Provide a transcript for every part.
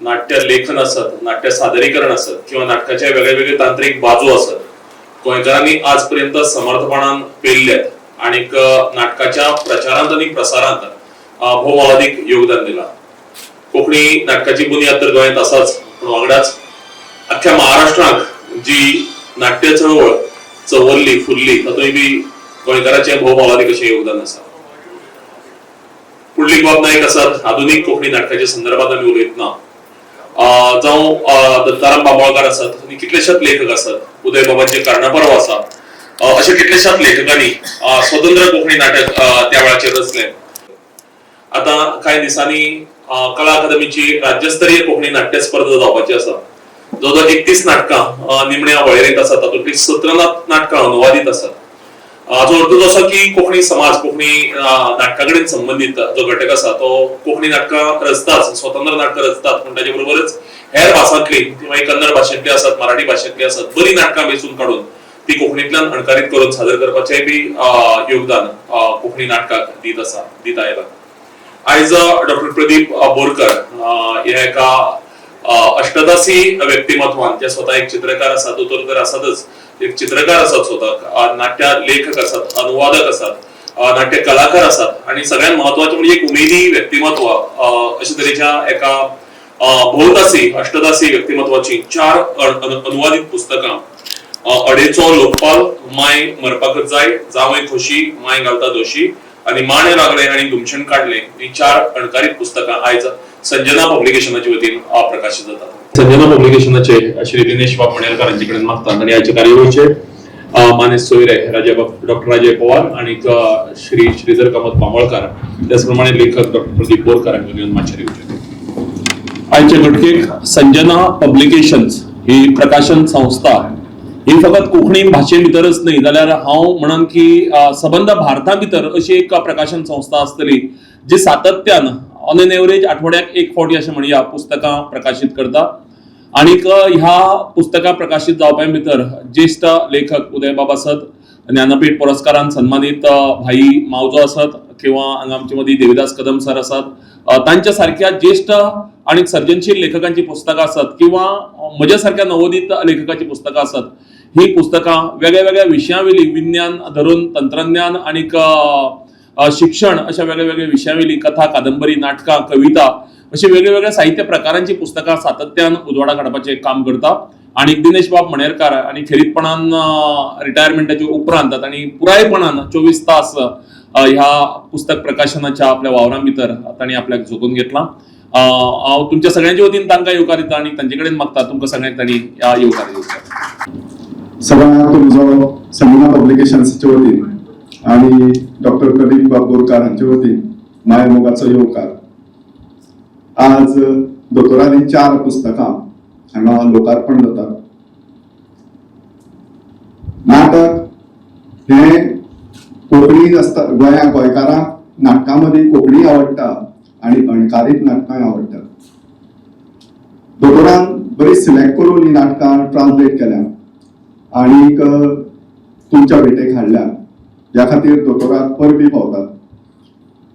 नाट्य लेखन आसत, नाट्य सादरीकरण आसत किंवा नाटकाचे वेगळे वेगळे तांत्रीक बाजू आसत, गोंयकारांनी आज पर्यंत समर्थपणान पेलल्यात आणीक नाटकाच्या प्रचारांत आनी प्रसारांत भोव मोलादीक योगदान दिलां. कोंकणी नाटकाची बुन्याद तर गोंयांत आसाच, पूण वांगडाच अख्ख्या महाराष्ट्राक जी नाट्य चळवळ चवरली फुल्ली, तातूंय बी गोंयकाराचें भोव मोलादीक अशें योगदान आसा. पुंडलीक बाब नायक आसात, आधुनीक कोंकणी नाटकाच्या संदर्भात आमी उलयतना, जावं दत्ताराम बांबोळकार आसात आनी कितलेशेच लेखक आसात, उदय बाबांचे कर्णपर्व आसा, अशे कितलेशाच लेखकांनी स्वतंत्र कोंकणी नाटक त्या वेळाचेर रचलें. आतां कांय दिसांनी कला अकादमीची राज्यस्तरीय कोंकणी नाट्य स्पर्धा जावपाची आसा. जवळ जवळ 31 नाटकां निमण्या वळेरेंत आसात. तातूंतलीं 17 नाटकां अनुवादीत आसात. हाचो अर्थ असो की कोंकणी समाज, कोंकणी नाटका कडेन संबंदीत जो घटक आसा, तो कोंकणी नाटकां रचताच, स्वतंत्र नाटकां रचतात, पूण ताचे बरोबरच हेर भासांतली, ती मागीर कन्नड भाशेंतली आसत, मराठी भाशेंतली आसत, बरी नाटकां वेंचून काडून ती कोंकणींतल्यान अणकारीत करून सादर करपाचेंय बी योगदान कोंकणी नाटकाक दीत आसा, दीत आयला. आयज डॉक्टर प्रदीप बोरकर हे एका अष्टदासी व्यक्तिमत्वान, जे स्वता एक चित्रकार आसात, दोतोर तर आसातच, एक चित्रकार आसात स्वता, नाट्य लेखक आसात, अनुवादक आसात, नाट्य कलाकार आसात आणि सगळ्यात महत्वाचे म्हणजे एक उमेदी व्यक्तिमत्व, अशे तरेच्या एका भोवतासी अष्टदासी व्यक्तिमत्वाची चार अनुवादीत पुस्तकां, अडेचो लोकपाल, माय मरपाकच जाय, जावंय खोशी माय घालता दोशी आणि माणे लागले आणि धुमशण काडले, ही चार अणकारीत पुस्तकां आयज संजना पब्लिकेशनाच्या वतीन प्रकाशित जातात. संजना पब्लिकेशनाचे श्री दिनेश बाब मणेरकर हांचे कडेन मागतात आणि आयचे कार्यावळीचे मानेस्त सोयरे राजा डॉक्टर राजय पवार आणि श्री श्रीधर कामत बांबोळकार, त्याचप्रमाणे लेखक डॉक्टर प्रदीप बोरकर हांकां घेवन माचयेर येवचे. आयचे घटकेक संजना पब्लिकेशन्स ही प्रकाशन संस्था ही फकत कोंकणी भाशे भितरच न्हय, जाल्यार हांव म्हणन की सबंद भारता भितर अशी एक प्रकाशन संस्था आसतली जी सातत्यान ऑन एन एवरेज आठवड्याक एक फावटी अशें म्हणया पुस्तकां प्रकाशीत करता. आणीक ह्या पुस्तकां प्रकाशीत जावपा भितर ज्येश्ठ लेखक उदयबाब आसत, ज्ञानपीठ पुरस्कारान सन्मानीत भाई मावजो आसत किंवा हांगा आमचे मदीं देविदास कदम सर आसात, तांच्या सारक्या ज्येश्ठ आनी सर्जनशील लेखकांची पुस्तकां आसत किंवा म्हज्या सारक्या नवोदित लेखकाची पुस्तकां आसत, ही पुस्तकां वेगळ्या वेगळ्या विशयां वयली, विज्ञान धरून तंत्रज्ञान आनीक शिक्षण अशा वेगळ्या वेगळ्या विशयां वयली कथा, कादंबरी, नाटकां, कविता अशी वेगळ्या वेगळ्या साहित्य प्रकारांची पुस्तकां सातत्यान उजवाडाक हाडपाचें काम करता. आनी दिनेश बाब मणेरकार आनी खेरीतपणान रिटायरमेंटाच्या उपरांत तांणी पुरायपणान 24 तास ह्या पुस्तक प्रकाशनाच्या आपल्या वावरां भितर तांणी आपल्याक झोकून घेतला. हांव तुमच्या सगळ्यांच्या वतीन तांकां येवकार दिता आनी तांचे कडेन मागता, तुमकां सगळ्यांक तांणी ह्या येवकार दिवचो. सगळ्यांक तुमचो संजना पब्लिकेशन्सच्या वतीन आणि डॉक्टर प्रदीप बाब बोरकार हांचे वतीन माय मोगाचो येवकार. आज दोतोरांनी चार पुस्तकां हांगा लोकार्पण जाता. नाटक हें कोंकणी आसता. गोंया गोंयकारांक नाटकां मदीं कोंकणी आवडटा आनी अणकारीत नाटकांय आवडटा. दोतोरान बरी सिलेक्ट करून ही नाटकां ट्रान्सलेट केल्या आणीक तुमच्या भेटेक हाडल्या. ह्या खातीर दोतोराक परबी पावतात.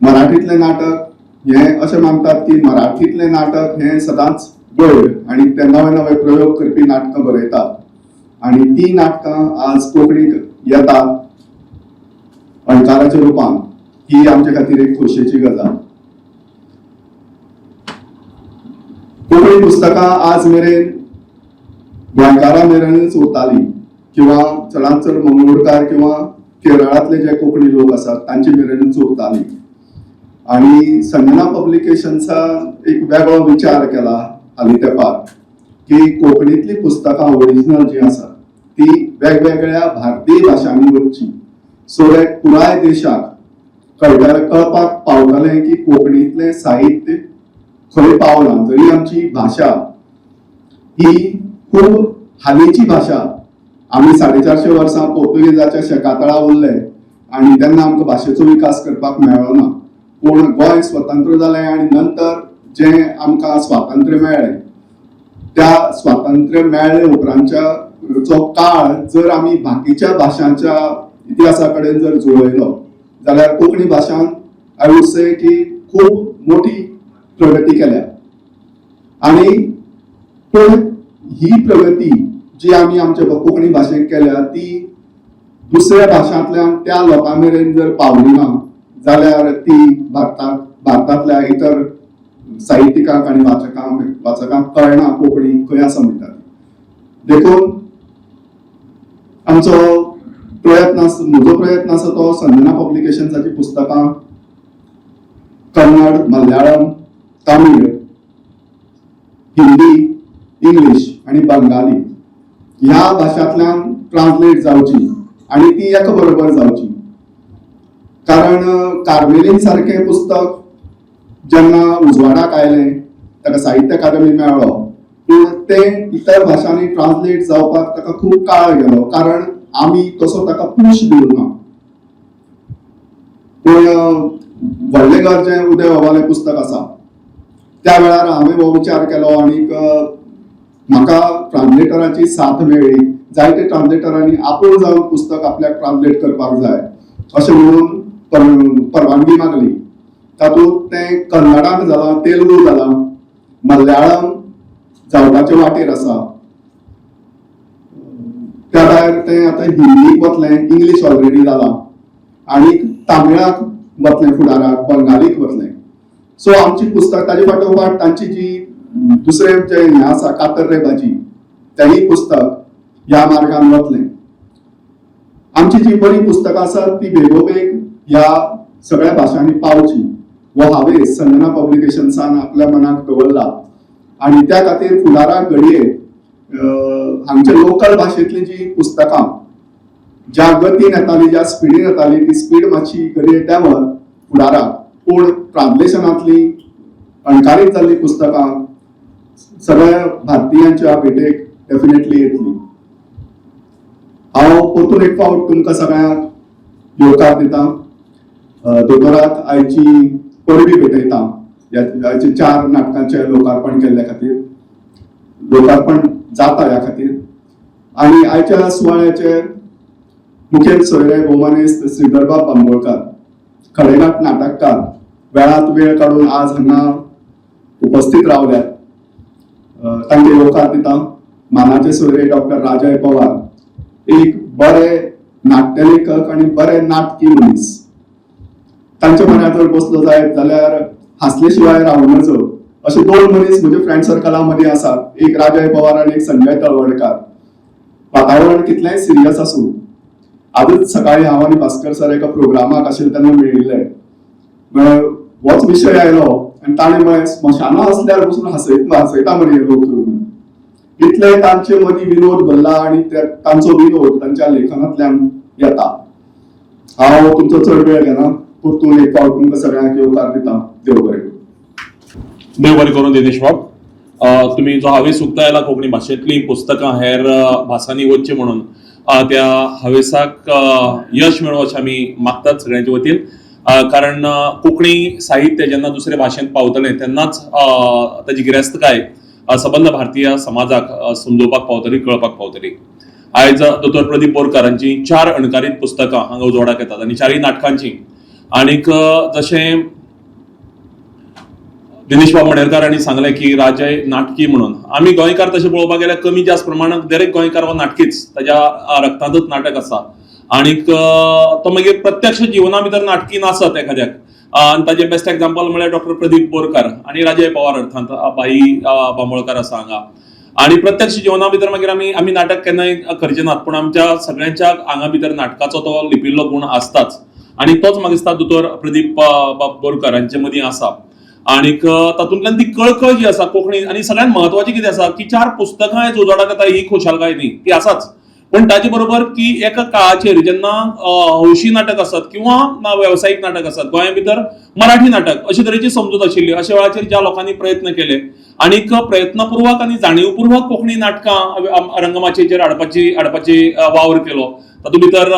मराठीतलें नाटक हें अशें मानतात की मराठीतलें नाटक हें सदांच वयर आनी ते नवे नवे प्रयोग करपी नाटकां बरयतात आनी ती नाटकां आज कोंकणीक येतात अणकाराच्या रुपान, ही आमच्या खातीर एक खोशयेची गजाल. कोंकणी पुस्तकां आज मेरेन गोंयकारां मेरेनच उरताली किंवा चडांत चड मंगळूरकार किंवा केरळांतले जे कोंकणी लोक आसात तांचे मेरेनच उरताली. आणि संजना पब्लिकेशन्सा एक वेगळो विचार केला हालीं तेंपार की कोंकणीतली पुस्तकां ओरिजिनल जी आसात ती वेगवेगळ्या भारतीय भाशांनी वचची, सो that पुराय देशाक कळटा, कळपाक पावतलें की कोंकणीतलें साहित्य खंय पावलां. जरी आमची भाशा ही खूब हालींची भाशा, आमी 450 वर्सां पोर्तुगेजाच्या शेकातळा उरले आनी तेन्ना आमकां भाशेचो विकास करपाक मेळ्ळो ना, पूण गोंय स्वतंत्र जालें आनी नंतर जें आमकां स्वातंत्र्य मेळ्ळें, त्या स्वातंत्र्य मेळ्ळे उपरांतच्या जो काळ जर आमी बाकीच्या भाशांच्या इतिहासा कडेन जर जुळयलो जाल्यार कोंकणी भाशान I would say की खूब मोठी प्रगती केल्या. आनी पूण ही प्रगती जी आमी आमच्या कोंकणी भाशेक केल्या ती दुसऱ्या भाशांतल्यान त्या लोकां मेरेन जर पावली ना जाल्यार ती भारतांतल्या इतर साहित्यिकांक आनी वाचकांक कळना कोंकणी खंय आसा म्हणटा ती. देखून आमचो प्रयत्न आसा, म्हजो प्रयत्न आसा तो संजना पब्लिकेशन्साची पुस्तकां कन्नड, मल्याळम, तमीळ, हिंदी, इंग्लीश आनी बंगाली ह्या भाशांतल्यान ट्रान्सलेट जावची आनी ती एका बरोबर जावची. कारण कार्मेलीन सारकें पुस्तक जेन्ना उजवाडाक आयलें ताका साहित्य अकादमी मेळ्ळो, पूण तें इतर भाशांनी ट्रान्सलेट जावपाक ताका खूब काळ गेलो, कारण आमी तसो ताका पूश दिवंक ना. पूण व्हडलें घर जें उदय बाबालें पुस्तक आसा त्या वेळार हांवें हो विचार केलो आनीक म्हाका ट्रान्सलेटराची साथ मेळ्ळी. जायते ट्रान्सलेटरांनी आपूण जावन पुस्तक आपल्याक ट्रान्सलेट करपाक जाय अशें म्हणून परवानगी मागली. तातूंत तें कन्नडांत जालां, तेलुगू जालां, मल्याळम जावपाचे वाटेर आसा. त्या भायर तें आतां हिंदीक वतलें, इंग्लीश ऑलरेडी जालां, आनी तामिळाक वतलें फुडाराक, बंगालीक वतलें. सो आमची पुस्तक ताजे फाटोफाट तांची जी दुसरें जें हें आसा कातर रे भाजी तेंय पुस्तक ह्या मार्गान वतलें. आमची जी बरी पुस्तकां आसात ती बेगोबेग ह्या सगळ्या भाशांनी पावची हो हावेस संजना पब्लिकेशन्सान आपल्या मनाक दवरला आनी त्या खातीर फुडाराक घडये हांगचे लोकल भाशेंतली जी पुस्तकां ज्या गतीन येताली, ज्या स्पिडीन येताली ती स्पीड मातशी घडये देंवत फुडाराक, पूण ट्रान्सलेशनांतली अणकारीत जाल्ली पुस्तकां सगळ्या भारतीयांच्या भेटेक डेफिनेटली येतली. हांव परतून एक फावट तुमकां सगळ्यांक येवकार दिता, दोतोराक आयची परबी भेटयता आयचे 4 नाटकांचें लोकार्पण केल्ल्या खातीर, लोकार्पण जाता ह्या खातीर. आनी आयच्या सुवाळ्याचे मुखेल सोयरे भोवमानेस्त श्रीधरबाब बांबोळकार, खडेगांठ नाटककार, वेळांत वेळ काडून आज हांगा उपस्थित रावल्यात, तांचे येवकार दिता. मानाचे सोयरे डॉक्टर राजय पवार, एक बरे नाट्यलेखक आनी बरे नाटकी मनीस. तांच्या म्हऱ्यांत जर बसलो जायत जाल्यार हांसले शिवाय रावूं नजो अशे 2 मनीस म्हज्या फ्रेंड सर्कला मदीं आसात, एक राजय पवार आनी एक संजय तळवडकार. वातावरण कितलेंय सिरियस आसूं, आजच सकाळी हांव आनी भास्कर सर एका प्रोग्रामाक आशिल्ले तेन्ना मेळिल्ले, होच विशय आयलो आनी ताणें म्हळें स्मशाना आसल्यार बसून हांसयता मरे लोक. इतले तांचे मदीं विनोद भरला आनी तांचो विनोद तांच्या लेखनांतल्यान येता. हांव तुमचो चड वेळ घेना, परतून एक फावट तुमकां सगळ्यांक येवकार दिता. देव बरें करूं. देव बरें करूं दिनेश बाब. तुमी जो हावेस उक्तायला कोंकणी भाशेंतलीं पुस्तकां हेर भासांनी वचचीं म्हणून, त्या हावेसाक यश मेळूं अशें आमी मागतात सगळ्यांचे वतीन. कारण कोंकणी साहित्य जेन्ना दुसरे भाशेंत पावतलें तेन्नाच ताजी गिरेस्तकाय सबंद भारतीय समाजाक समजोवपाक पावतली, कळपाक पावतली. आयज दोतोर प्रदीप बोरकार हांची 4 अणकारीत पुस्तकां हांगा उजवाडाक येतात आनी 4 नाटकांची. आनीक जशें दिनेश बाब मणेरकार हांणी सांगलें की राजय नाटकी म्हणून, आमी गोंयकार तशें पळोवपाक गेल्यार कमी जास्त प्रमाणांत दरेक गोंयकार हो नाटकीच, ताज्या रक्तांतूच नाटक आसा. आनीक तो मागीर प्रत्यक्ष जिवना भितर नाटकी नासत एखाद्याक, आनी ताजें बेस्ट एग्जाम्पल म्हळ्यार डॉक्टर प्रदीप बोरकार आनी राजय पवार, अर्थांत भाई बांबोळकार आसा हांगा. आनी प्रत्यक्ष जिवना भितर मागीर आमी नाटक केन्नाय करचे नात, पूण आमच्या सगळ्यांच्या आंगा भितर नाटकाचो तो लिपिल्लो गूण आसताच आनी तोच म्हाका दिसता दोतोर प्रदीप बाब बोरकार हांचे मदीं आसा. आनीक तातूंतल्यान ती कळकळ जी आसा कोंकणी, आनी सगळ्यांत म्हत्वाचें कितें आसा की 4 पुस्तकां आयज उजवाडाक येता ही खोशालकाय न्ही, ती आसाच, पूण ताजे बरोबर की एका काळाचेर जेन्ना हौशी नाटक आसत किंवा वेवसायीक नाटक आसत, गोंया भितर मराठी नाटक अशे तरेची समजूत आशिल्ली, अशा वेळाचेर ज्या लोकांनी प्रयत्न केले आनीक प्रयत्नपूर्वक आनी जाणीवपूर्वक कोंकणी नाटकां रंगमाचयेचेर हाडपाची वावर केलो, तातूंत भितर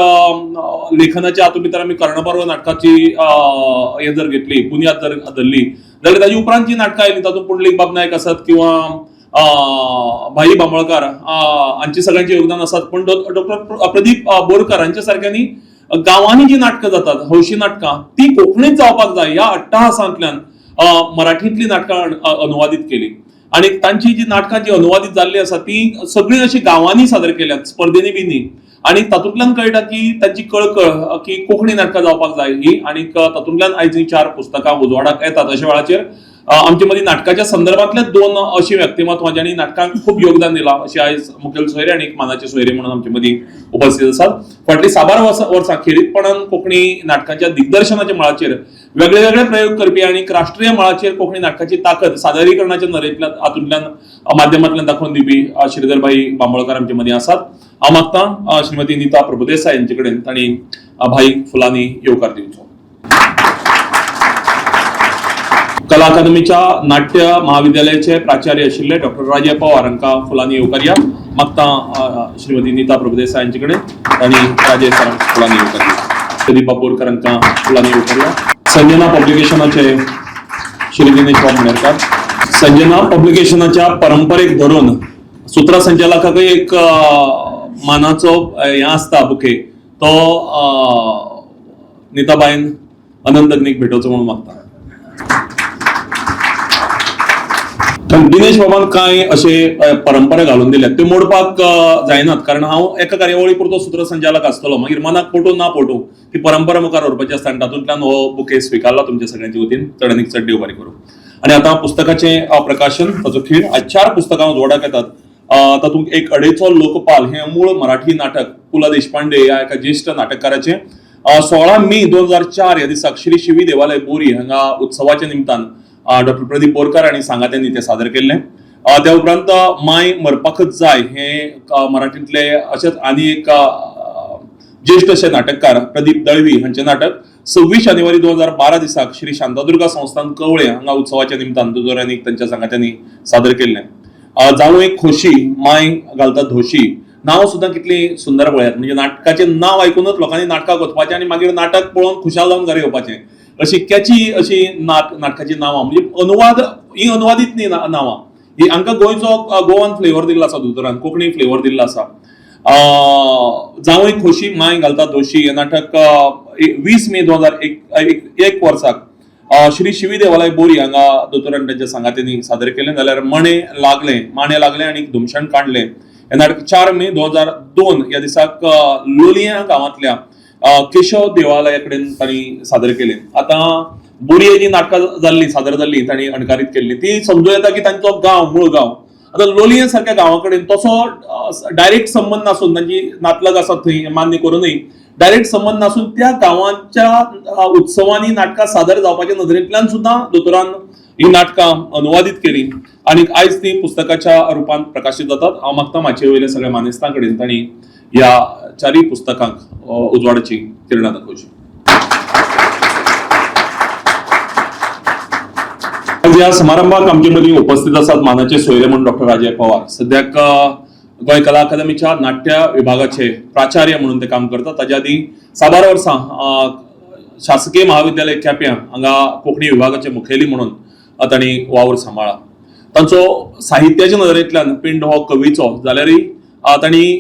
लेखनाच्या हातूंत भितर आमी कर्णपर्व नाटकाची हें जर घेतली, बुन्याद जर धरली जाल्यार ताजे उपरांत जी नाटकां आयलीं तातूंत पुंडलीक बाब नायक आसत किंवा भाई बांबोळकार हांचे सगळ्यांचे योगदान आसात. पूण डॉक्टर प्रदीप बोरकर हांच्या सारक्यांनी गांवांनी जी नाटकां जातात, हौशी नाटकां, ती कोंकणीत जावपाक जाय ह्या अट्टाहासांतल्यान मराठींतली नाटकां अनुवादीत केली. आनी तांची जी नाटकां जी अनुवादीत जाल्ली आसा ती सगळीं अशी गांवांनी सादर केल्यात, स्पर्धेनी बी न्ही. आनी तातूंतल्यान कळटा की तांची कळकळ की कोंकणी नाटकां जावपाक जाय ही, आनी तातूंतल्यान आयज ही 4 पुस्तकां उजवाडाक येतात. अशा वेळाचेर आमचे मदीं नाटकाच्या संदर्भांतले 2 अशी व्यक्तिमत्वां ज्यांनी नाटकांक खूब योगदान दिलां अशी आयज मुखेल सोयरे आनी एक मानाचे सोयरे म्हणून आमचे मदीं उपस्थित आसात. फाटलीं साबार वर्सां खेरीतपणान कोंकणी नाटकाच्या दिग्दर्शनाच्या मळाचेर वेगळे वेगळे प्रयोग करपी आनी राष्ट्रीय मळाचेर कोंकणी नाटकाची ताकद सादरीकरणाच्या नरेंतल्यान हातूंतल्यान माध्यमांतल्यान दाखोवन दिवपी श्रीधरभाई बांबोळकार आमचे मदीं आसात. हांव मागतां श्रीमती नीता प्रभुदेसाय यांचे कडेन तांणी भाई फुलांनी येवकार दिवचो. कला अकादमीच्या नाट्य महाविद्यालयाचे प्राचार्य आशिल्ले डॉक्टर राजय पवार हांकां फुलांनी येवकारया. मागतां श्रीमती नीता प्रभुदेसाय यांचे कडेन तांणी राजय सरांक फुलांनी येवकार दिवचो. प्रदीप बोरकर हांकां फुलांनी येवकारया. संजना पब्लिकेशनाचे श्री दिनेश बाब मणेरकार. संजना पब्लिकेशनाच्या परंपरेक धरून सूत्रसंचालकाकय एक मानाचो हें आसता बुके, तो नीताबायन अनंत अग्नीक भेटोवचो म्हणून मागता. दिनेश बाबान कांय अशे परंपरा घालून दिल्यात त्यो मोडपाक जायनात, कारण हांव एका कार्यावळी पुरतो सूत्रसंचालक आसतलो, मागीर मनाक पटोवं ना पटोवं ती परंपरा मुखार व्हरपाची आसता आनी तातूंतल्यान हो बुके स्विकारला तुमच्या सगळ्यांच्या वतीन. चड आनीक चड देव बरें करूं. आनी आतां पुस्तकाचें प्रकाशन ताचो खीण. आज 4 पुस्तकां उजवाडाक येतात. तातूंत एक अडेचो लोकपाल हें मूळ मराठी नाटक पु ल देशपांडे ह्या एका ज्येश्ठ नाटककाराचें 16 मे 2004 ह्या दिसाक श्री शिवी देवालय बोरी हांगा उत्सवाच्या निमतान डॉक्टर प्रदीप बोरकर आनी सांगात्यांनी तें सादर केल्लें. त्या उपरांत माय मरपाकच जाय हें मराठींतले अशेंच आनी एक ज्येश्ठ अशे नाटककार प्रदीप दळवी हांचें नाटक 26 जानेवारी 2012 दिसाक श्री शांतादुर्गा संस्थान कवळे हांगा उत्सवाच्या निमतान दोतोरांनी तांच्या सांगात्यांनी सादर केल्लें. जावं एक खोशी माय घालता धोशी, नांव सुद्दां कितली सुंदर पळयात, म्हणजे नाटकाचें नांव आयकुनूच लोकांनी नाटकाक वचपाचें आनी मागीर नाटक पळोवन खुशाल जावन घरा येवपाचें, अशी कॅची अशी नाटकाची नांवां. म्हणजे अनुवाद ही अनुवादीत न्ही नांवां, ही हांकां गोंयचो गोवन फ्लेवर दिल्लो आसा, दोतोरान कोंकणी फ्लेवर दिल्लो आसा. जावं एक खोशी माय घालता दोशी हें नाटक 20 मे 2001 वर्साक श्री शिवी देवालय बोरी हांगा दोतोरान तांच्या सांगात्यांनी सादर केलें. जाल्यार मणे लागलें माणे लागलें आनी धुमशण काडलें हें नाटक 4 मे 2002 ह्या दिसाक लोलयें गांवांतल्या केशव देवालया कडेन तांणी सादर केलें. आतां बोरये जी नाटकां जाल्लीं सादर जाल्लीं तांणी अणकारीत केल्लीं ती समजूं येता की तांचो गांव मूळ गांव आतां लोलयें सारक्या गांवा कडेन तसो डायरेक्ट संबंद नासून तांची नातलग आसा थंय मान्य करूनय डायरेक्ट संबंद नासून त्या गांवांच्या उत्सवांनी नाटकां सादर जावपाच्या नदरेंतल्यान सुद्दां दोतोरान ही नाटकां अनुवादीत केली आनी आयज ती पुस्तकाच्या रुपान प्रकाशीत जातात. हांव मागता माचये वयल्या सगळ्या मानेस्तां कडेन तांणी ह्या चारूय पुस्तकांक उजवाडाची किरणां दाखोवची. ह्या समारंभाक आमचे मदीं उपस्थित आसात मानाचे सोयरे म्हणून डॉक्टर राजय पवार. सद्याक गोंय कला अकादमीच्या नाट्य विभागाचे प्राचार्य म्हणून ते काम करतात. ताच्या आदीं साबार वर्सां शासकीय महाविद्यालय केप्यां हांगा कोंकणी विभागाचे मुखेली म्हणून तांणी वावर सांबाळ्ळा. तांचो साहित्याच्या नदरेंतल्यान पिंड हो कवीचो जाल्यारय तांणी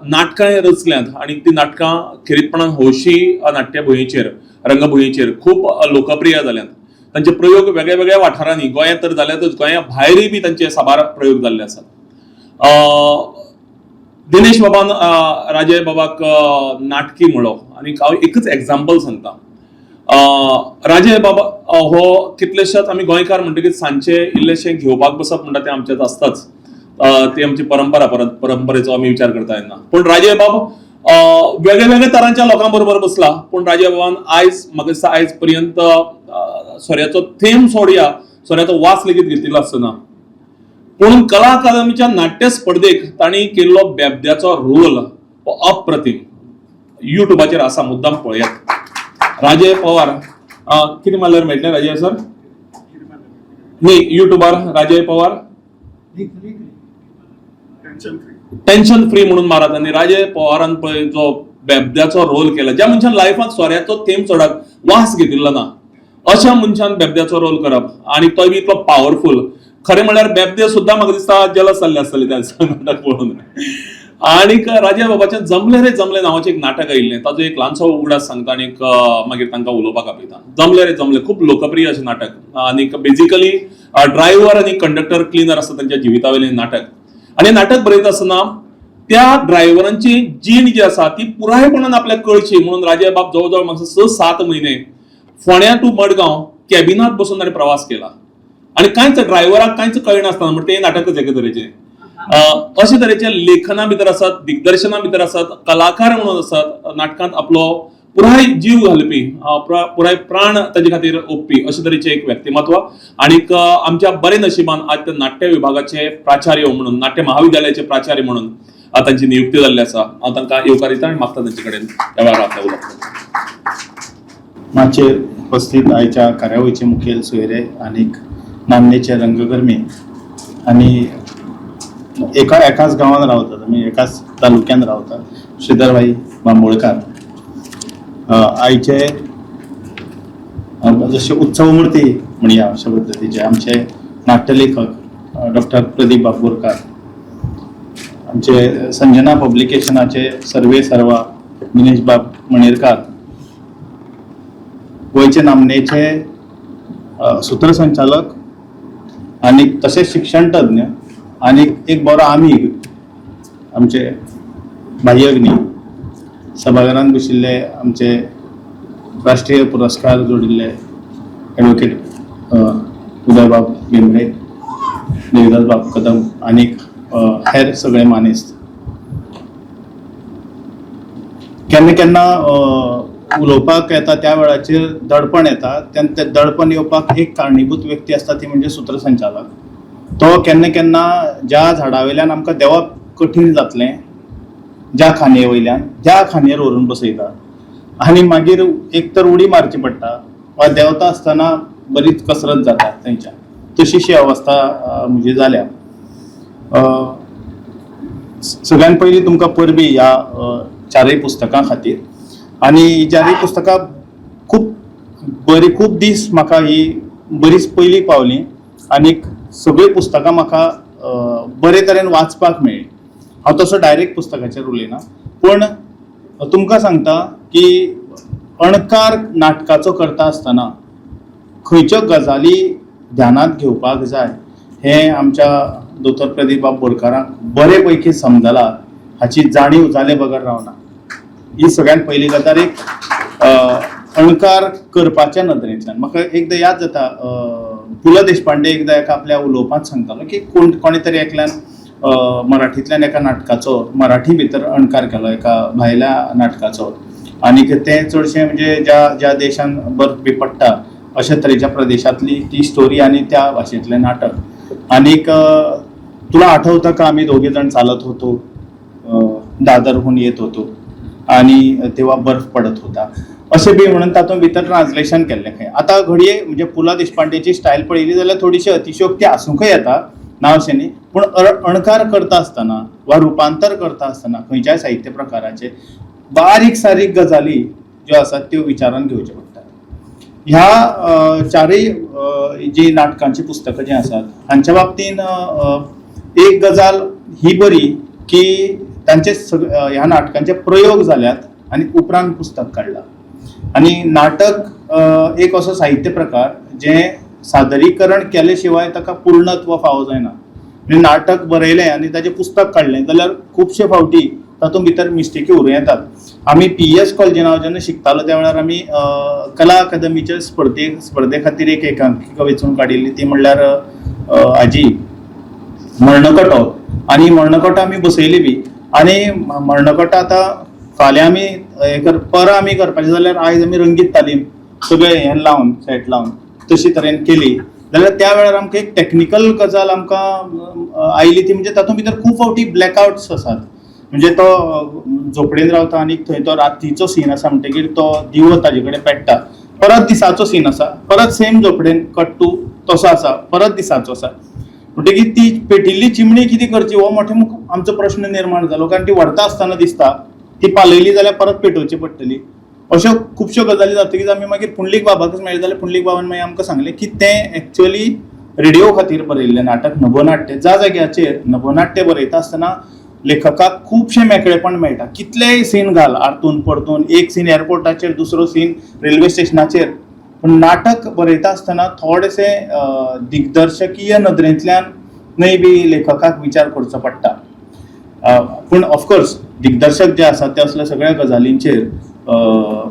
नाटकां रचल्यांत आनी ती नाटकां खेरीतपणान हौशी नाट्यभुंयेचेर रंगभुंयेचेर खूब लोकप्रिय जाल्यांत. तांचे प्रयोग वेगळ्या वेगळ्या वाठारांनी गोंयांत तर जाल्यातच, गोंया भायरूय बी तांचे साबार प्रयोग जाल्ले आसात. दिनेश बाबान राजय बाबाक नाटकी म्हणलो आनी हांव एकच एग्जाम्पल सांगता. राजय बाबा हो कितलेशेच आमी गोंयकार म्हणटकीच सांजचे इल्लेशें घेवपाक बसप म्हणटा तें आमच्यात आसताच, ती आमची परंपरा, परंपरेचो आमी विचार करता तेन्ना. पूण राजय बाब वेगळ्या वेगळ्या तरांच्या लोकां बरोबर बसला, पूण राजय बाबान आयज म्हाका दिसता आयज पर्यंत सोऱ्याचो थेंब सोडया, सोऱ्याचो वास लेगीत घेतिल्लो आसना. पूण कला अकादमीच्या नाट्य स्पर्धेक तांणी केल्लो बेबद्याचो रोल हो अप्रतिम, युट्यूबाचेर आसा, मुद्दाम पळयात. राजय पवार कितें मारल्यार मेळटलें राजय सर? न्ही, युट्यूबार राजय पवार टेन्शन फ्री म्हणून मारात आनी राजय पवारान पळय जो बेबद्याचो रोल केला, ज्या मनशान लायफांत सोऱ्याचो थेंब सोडात वास घेतिल्लो ना अशा मनशान बेबद्याचो रोल करप आनी तोय बी इतलो पावरफूल. खरें म्हणल्यार बेबदे सुद्दां म्हाका दिसता जेलस जाल्ले आसतले त्या नाटक पळोवन. आणीक राजया बाबाचें जमलें रे जमलें नांवाचें एक नाटक आयिल्लें, ताजो एक ल्हानसो उगडास सांगता आनीक मागीर तांकां उलोवपाक आपयता. जमलें रे जमलें खूब लोकप्रिय अशें नाटक आनीक बेजिकली ड्रायव्हर आनी कंडक्टर क्लिनर आसता तांच्या जिविता वयलें नाटक. आनी नाटक बरयता आसतना त्या ड्रायव्हरांची जीण जी आसा ती पुरायपणान आपल्याक कळची म्हणून राजया बाब जवळ जवळ म्हाका 6-7 म्हयने फोंड्या टू मडगांव कॅबिनात बसून ताणें प्रवास केला आनी कांयच ड्रायव्हराक कांयच कळनासतना, म्हणजे तें नाटकच एके तरेचें. अशे तरेचे लेखना भितर आसात, दिग्दर्शना भितर आसात, कलाकार म्हणून आसात, नाटकांत आपलो पुराय जीव घालपी, पुराय प्राण ताजे खातीर ओंपपी अशे तरेचें एक व्यक्तिमत्व. आनीक आमच्या बरे नशिबान आज ते नाट्य विभागाचे प्राचार्य म्हणून, नाट्य महाविद्यालयाचे प्राचार्य म्हणून तांची नियुक्ती जाल्ली आसा. हांव तांकां येवकार दिता आनी मागता तांचे कडेन ह्या वेळार आपल्या उलोवप. माचयेर उपस्थित आयच्या कार्यावळीचे मुखेल सोयरे आनीक नामनेचे रंगकर्मी आनी एका एकाच गांवांत रावतात, आमी एकाच तालुक्यान रावतात, श्रीधरभाई बांबोळकार, आयचे जशे उत्सवमूर्ती म्हणया अशा पद्दतीचे आमचे नाट्यलेखक डॉक्टर प्रदीप बाब बोरकार, आमचे संजना पब्लिकेशनाचे सर्वे सर्वा दिनेश बाब मणेरकार, गोंयचे नामनेचे सूत्रसंचालक आनी तशेंच शिक्षण तज्ञ आनी एक बरो आमीग आमचे भाई अग्नी, सभाघरांत बशिल्ले आमचे राष्ट्रीय पुरस्कार जोडिल्ले एडवोकेट उदयबाब भेंब्रे, देविदास बाब कदम आनीक हेर सगळे मानेस्त. केन्ना केन्ना उलोवपाक येता त्या वेळाचेर दडपण येता, तेन्ना तें दडपण येवपाक एक कारणीभूत व्यक्ती आसता ती म्हणजे सूत्रसंचालक. तो केन्ना केन्ना ज्या झाडा वयल्यान आमकां देंवप कठीण जातलें, ज्या खांदये वयल्यान, त्या खांदयेर व्हरून बसयता आनी मागीर एक तर उडी मारची पडटा वा देंवता आसतना बरीच कसरत जाता थंयच्यान. तशीशी अवस्था म्हजी जाल्या. सगळ्यान पयलीं तुमकां परबीं ह्या चारय पुस्तकां खातीर. आनी ही चारय पुस्तकां खूब बरी, खूब दीस म्हाका ही बरीच पयलीं पावली आनीक सगळीं पुस्तकां म्हाका बरे तरेन वाचपाक मेळ्ळीं. हांव तसो डायरेक्ट पुस्तकाचेर उलयना, पूण तुमकां सांगता की अणकार नाटकाचो करता आसतना खंयच्यो गजाली ध्यानांत घेवपाक जाय हें आमच्या दोतोर प्रदीप बाब बोरकारांक बरे पैकी समजला हाची जाणीव जाले बगर रावना. ही सगळ्यात पयली गजाल एक अणकार करपाच्या नदरेंतल्यान. म्हाका एकदां याद जाता, पु ल देशपांडे एकदां एका आपल्या उलोवपांत सांगतालो की कोणे तरी एकल्यान मराठींतल्यान एका नाटकाचो मराठी भितर अणकार केलो, एका भायल्या नाटकाचो, आनीक तें चडशें म्हणजे ज्या ज्या देशान बर्फ बी पडटा अशा तरेच्या प्रदेशांतली ती स्टोरी आनी त्या भाशेंतलें नाटक. आनीक तुला आठवतं का आम्ही दोघे जण चालत होतो, दादरहून येत होतो आणि तेव्हा बर्फ पडत होता, अशें बी म्हणून तातूंत भितर ट्रान्सलेशन केल्लें खंय. आतां घडये म्हणजे पु ल देशपांडेची स्टायल पळयली जाल्यार थोडीशी अतिशयोक्ती आसूंकय येता, ना अशें न्ही, पूण अणकार करता आसतना वा रुपांतर करता आसतना खंयच्याय साहित्य प्रकाराचे बारीक सारीक गजाली ज्यो आसात त्यो विचारान घेवच्यो पडटात. ह्या चारय जी नाटकांची पुस्तकां जीं आसात हांच्या बाबतीन एक गजाल ही बरी की तांचे ह्या नाटकांचे प्रयोग जाल्यात आनी उपरांत पुस्तक काडलां. आनी नाटक एक असो साहित्य प्रकार जें सादरीकरण केले शिवाय ताका पूर्णत्व फावो जायना. म्हणजे नाटक बरयलें आनी ताजें पुस्तक काडलें जाल्यार खुबशे फावटी तातूंत भितर मिस्टेकी उरूं येतात. आमी पी ई एस कॉलेजीन हांव जेन्ना शिकतालो त्या वेळार आमी कला अकादमीचे स्पर्धे खातीर एक एकांकिका वेंचून काडिल्ली, ती म्हणल्यार हाजी मर्णकटो. आनी मर्णकटो आमी बसयली बी. आनी मर्णकटो आतां फाल्यां आमी हें परां आमी करपाचें जाल्यार आयज आमी रंगीत तालीम सगळें हें लावन सेट लावन तशी तरेन केली जाल्यार त्या वेळार आमकां एक टॅक्निकल गजाल आमकां आयली ती म्हणजे तातूंत भितर खूब फावटी ब्लॅकआवट्स आसात. म्हणजे तो झोपडेन रावता आनी थंय तो रातीचो सीन आसा म्हणटगीर तो दिवो ताजे कडेन पेट्टा, परत दिसाचो सीन आसा, परत सेम झोपडेन कट टू तसो आसा, परत दिसाचो आसा. म्हणटगीर ती पेटिल्ली चिमणी कितें करची हो मोठे आमचो प्रश्न निर्माण जालो, कारण ती व्हरता आसतना दिसता, ती पालयली जाल्यार परत पेटोवची पडटली. अश्यो खुबश्यो गजाली जातकीच आमी मागीर पुंडलीक बाबाकच मेळ्ळे जाल्यार पुंडलीक बाबान मागीर आमकां सांगलें की तें एक्चुअली रेडिओ खातीर बरयल्लें नाटक नभोनाट्य. ज्या जाग्याचेर नभोनाट्य बरयता आसतना लेखकाक खुबशें मेकळेपण मेळटा. कितलेय सीन घाल आरतून परतून, एक सीन एअरपोर्टाचेर, दुसरो सीन रेल्वे स्टेशनाचेर, पूण नाटक बरयता आसतना थोडेशें दिग्दर्शकीय नदरेंतल्यान न्हय बी लेखकाक विचार करचो पडटा. पूण ऑफकोर्स दिग्दर्शक जे आसात ते असल्या सगळ्या गजालींचेर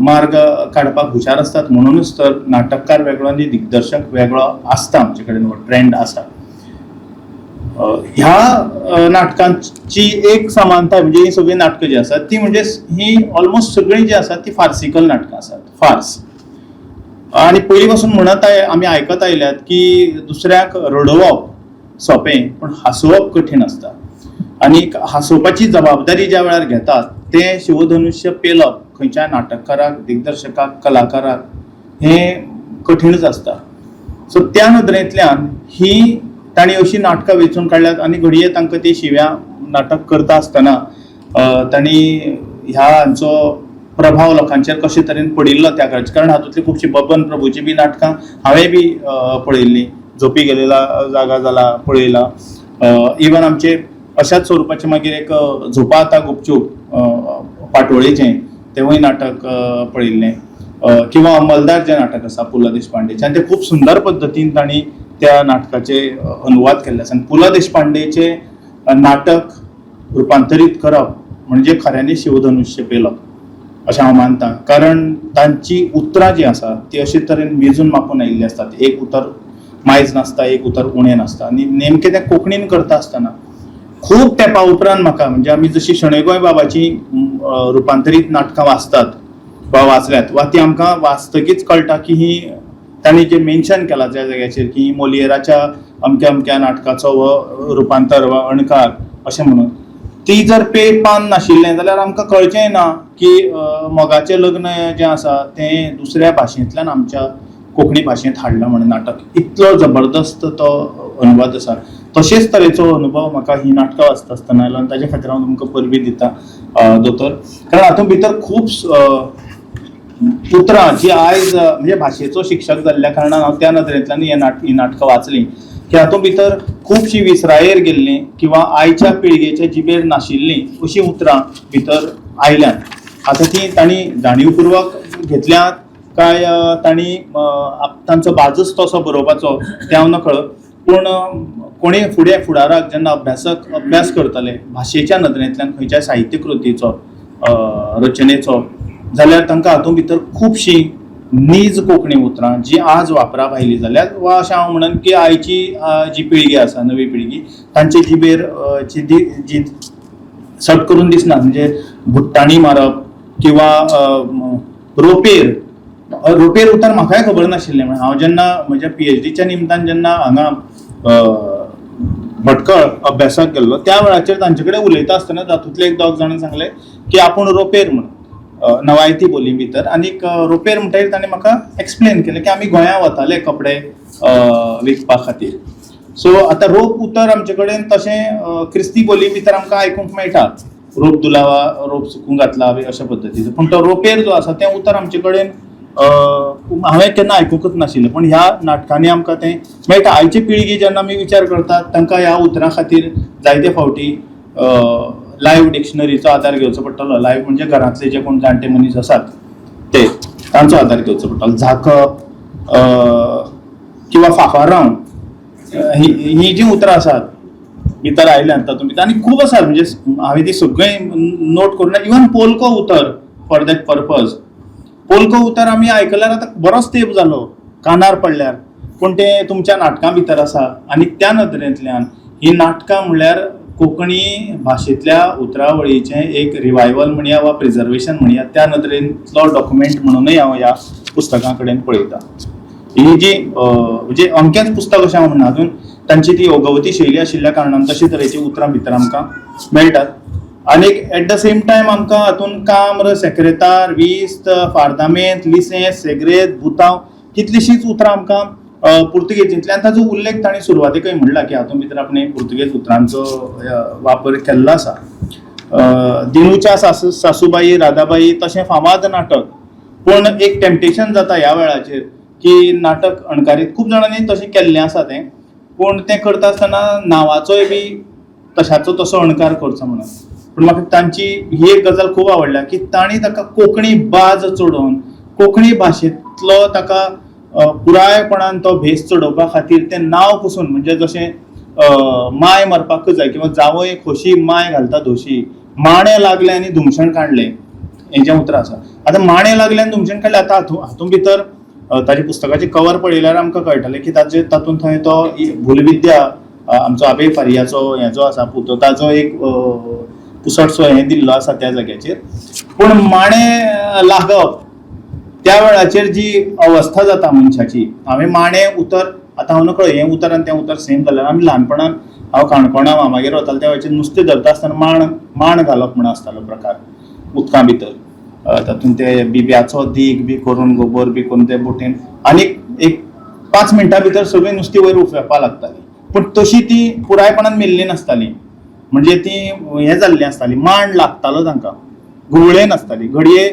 मार्ग काडपाक हुशार आसतात, म्हणुनूच तर नाटककार वेगळो आनी दिग्दर्शक वेगळो आसता. आमचे कडेन हो ट्रेंड आसा. ह्या नाटकांची एक समानताय म्हणजे ही सगळीं नाटकां जी आसात ती म्हणजे ही ऑलमोस्ट सगळीं जी आसात ती फार्सिकल नाटकां आसात, फार्स. आनी पयलीं पासून म्हणत आमी आयकत आयल्यात की दुसऱ्याक रडोवप सोंपें पूण हांसोवप कठीण आसता. आनी हांसोवपाची जबाबदारी ज्या वेळार घेतात तें शिवधनुष्य पेलप खंयच्याय नाटककाराक, दिग्दर्शकाक, कलाकाराक हें कठीणच आसता. सो त्या नदरेंतल्यान ही तांणी अशीं नाटकां वेंचून काडल्यात आनी घडये तांकां ती शिव्या नाटक करता आसतना तांणी ह्या हांचो प्रभाव लोकांचेर कशे तरेन पडिल्लो त्या काळाचेर, कारण हातूंतली खुबशीं बबन प्रभूची बी नाटकां हांवें बी पळयल्लीं, झोपी गेलेला जागा जाला पळयला, इवन आमचे अशाच स्वरुपाचें मागीर एक झोपा आतां गुपचूप पाटोळेचें तेंवूय नाटक पळयल्लें, किंवा अंमलदार जें नाटक आसा पु ल देशपांडेचें, आनी तें खूब सुंदर पद्दतीन तांणी त्या नाटकाचे अनुवाद केल्ले आसा. आनी पु ल देशपांडेचें नाटक रुपांतरीत करप म्हणजे खऱ्यांनी शिवधनुष्य पेलप अशें हांव मानता, कारण तांची उतरां जीं आसा ती अशे तरेन मेजून मापून आयिल्लीं आसतात, एक उतर मायज नासता, एक उतर उणें नासता. आनी नेमकें तें कोंकणीन करता आसतना खूब तेंपा उपरांत म्हाका म्हणजे आमी जशी शणै गोंयबाबाची रुपांतरीत नाटकां वाचतात वा वाचल्यात वा ती आमकां वाचतकीच कळटा की ही तांणी जें मेन्शन केलां त्या जाग्याचेर की मोलियराच्या अमक्या अमक्या नाटकाचो हो रुपांतर वा अणकार अशें म्हणून, ती जर पे पान नाशिल्लें जाल्यार आमकां कळचेंय ना की मोगाचें लग्न जें आसा तें दुसऱ्या भाशेंतल्यान आमच्या कोंकणी भाशेंत हाडलां म्हणून नाटक. इतलो जबरदस्त तो अनुवाद आसा. तशेंच तरेचो अनुभव म्हाका ही नाटकां वाचता आसतना आयलो आनी ताजे खातीर हांव तुमकां परबीं दिता दोतोर, कारण हातूंत भितर खूब उतरां जी आयज म्हणजे भाशेचो शिक्षक जाल्ल्या कारणान हांव त्या नदरेंतल्यान ही नाटकां वाचलीं की हातूंत भितर खुबशीं विसरायेर गेल्लीं किंवा आयच्या पिळगेच्या जिबेर नाशिल्लीं अशीं उतरां भितर आयल्यांत. आतां ती तांणी जाणीवपुर्वक घेतल्यात काय तांणी तांचो बाजूच तसो बरोवपाचो तें हांव नकळ, पूण कोणी फुडें फुडाराक जेन्ना अभ्यासक अभ्यास करतले भाशेच्या नदरेंतल्यान खंयच्याय साहित्यकृतीचो रचनेचो, जाल्यार तांकां हातूंत भितर खुबशीं नीज कोंकणी उतरां जी आज वापरा भायली जाल्यार वा अशें हांव म्हणन की आयची जी पिळगी आसा नवी पिळगी तांचे जिबेर जी सट करून दिसना, म्हणजे भुट्टाणी मारप किंवा रोपेर, रोपेर उतर म्हाकाय खबर नाशिल्लें. म्हळ्यार हांव जेन्ना म्हज्या PhDच्या निमतान जेन्ना हांगा भटकळ अभ्यासाक गेल्लो त्या वेळाचेर तांचे कडेन उलयता आसतना तातूंतले एक दोग जाणां सांगलें की आपूण रोपेर म्हणून नवायती बोली भितर, आनीक रोपेर म्हणटगीर ताणें म्हाका एक्सप्लेन केलें की आमी गोंया वताले कपडे विकपा खातीर. सो आतां रोप उतर आमचे कडेन तशें क्रिस्ती बोली भितर आमकां आयकूंक मेळटा, रोप दुलावा, रोप सुकूंक घातला बी अशा पद्दतीचो, पूण तो रोपेर जो आसा तें उतर आमचे कडेन हांवें केन्ना आयकूंकच नाशिल्लें, पूण ह्या नाटकांनी आमकां तें मेळटा. आयची पिळगी जेन्ना आमी विचार करतात तांकां ह्या उतरां खातीर जायते फावटी लायव्ह डिक्शनरीचो आदार घेवचो पडटलो. लायव्ह म्हणजे घरांतले जे कोण जाणटे मनीस आसात ते तांचो आदार घेवचो पडटलो. झाकप किंवा फाफारांव ही जी उतरां आसात भितर आयल्यांत तातूंत भितर आनी खूब आसात, म्हणजे हांवें ती सगळीं नोट करून, इवन पोलको उतर फॉर that purpose, पोलको उतर आमी आयकल्यार आतां बरोच तेंप जालो कानार पडल्यार, पूण तें तुमच्या नाटकां भितर आसा. आनी त्या नदरेंतल्यान ही नाटकां म्हणल्यार कोंकणी भाशेंतल्या उतरावळीचें एक रिवायवल म्हणया वा प्रिजर्वेशन म्हणया, त्या नदरेंतलो डॉक्युमेंट म्हणूनय हांव ह्या पुस्तकां कडेन पळयता. ही जी म्हणजे अमकेंच पुस्तक अशें हांव म्हणना, अजून तांची ती ओगवती शैली आशिल्ल्या कारणान तशे तरेची उतरां भितर आमकां मेळटात. आनीक एट the same time आमकां हातूंत काम्र, सेक्रेतार, विस्त, फार्दामेंत, लिसेंस, सेग्रेद, बुतांव कितलींशींच उतरां आमकां पुर्तुगेजींतल्यान, ताजो उल्लेख तांणी सुरवातेकय म्हणला की हातूंत भितर आपणे पुर्तुगेज उतरांचो वापर केल्लो आसा. दिनूच्या सासूबाई राधाबाई तशें फामाद नाटक, पूण एक टेम्पटेशन जाता ह्या वेळाचेर की नाटक अणकारीत खूब जाणांनी तशें केल्लें आसा तें, पूण तें करता आसतना नांवाचोय बी तशाचो तसो अणकार करचो म्हणून. पूण म्हाका तांची ही एक गजाल खूब आवडल्या की तांणी ताका कोंकणी बाज चडोवन कोंकणी भाशेंतलो ताका पुरायपणान तो भेस चडोवपा खातीर तें नांव पसून, म्हणजे जशें माय मरपाकूच जाय किंवा जावंय खोशी माय घालता धोशी, माणे लागले आनी धुमशण काडलें हें जें उतरां आसा. आतां माणे लागले आनी धुमशण काडलें, आतां हातूंत भितर ताजे पुस्तकाचें कवर पळयल्यार आमकां कळटलें की ताजे तातूंत थंय तो भूलविद्या आमचो आबे फारियाचो हें जो आसा पूत ताजो एक पुसटसो हें दिल्लो आसा त्या जाग्याचेर. पूण माणे लागप त्या वेळाचेर जी अवस्था जाता मनशाची, हांवें माणे उतर आतां हांव नकळो हें उतर आनी तें उतर सेम जाल्यार, आमी ल्हानपणान हांव काणकोणा मामागेर वतालो त्या वेळाचेर नुस्तें धरता आसतना माण माण घालप म्हण आसतालो प्रकार उदकां भितर, तातूंत ते बिब्याचो दीग बी करून गोबर बी करून ते बोटीन आनी एक 5 मिनटां भितर सगळीं नुस्तीं वयर उफेवपाक लागतालीं. पूण तशी ती पुरायपणान मेल्ली नासताली, म्हणजे ती हें जाल्लीं आसताली, माण लागतालो तांकां, घुंवळे नासताली घडये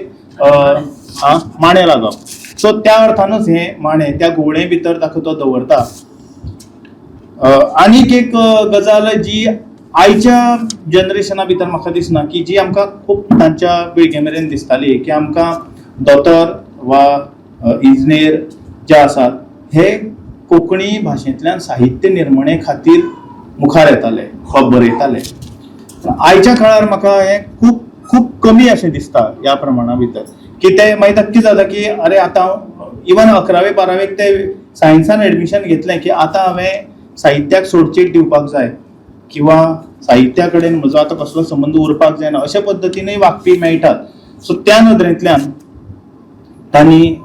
माणे लागप. सो त्या अर्थानूच हे माणे त्या घुंवळे भितर ताका तो दवरता. आनीक एक गजाल जी आयच्या जनरेशना भितर म्हाका दिसना की जी आमकां खूब तांच्या पिळगे मेरेन दिसताली की आमकां दोतोर वा इंजिनियर जे आसात हे कोंकणी भाशेंतल्यान साहित्य निर्मणे खातीर मुखार येताले, खूब बरयताले. आयच्या काळार म्हाका हें खूब खूब कमी अशें दिसता ह्या प्रमाणा भितर की ते मागीर ताका कितें जाता की अरे आतां हांव इवन 11वे 12वेक ते सायन्सान एडमिशन घेतलें की आतां हांवें साहित्याक सोडचीट दिवपाक जाय किंवा साहित्या कडेन म्हजो आतां कसलो संबंद उरपाक जायना अशे पद्दतीनूय वागपी मेळटात. सो त्या नदरेंतल्यान तांणी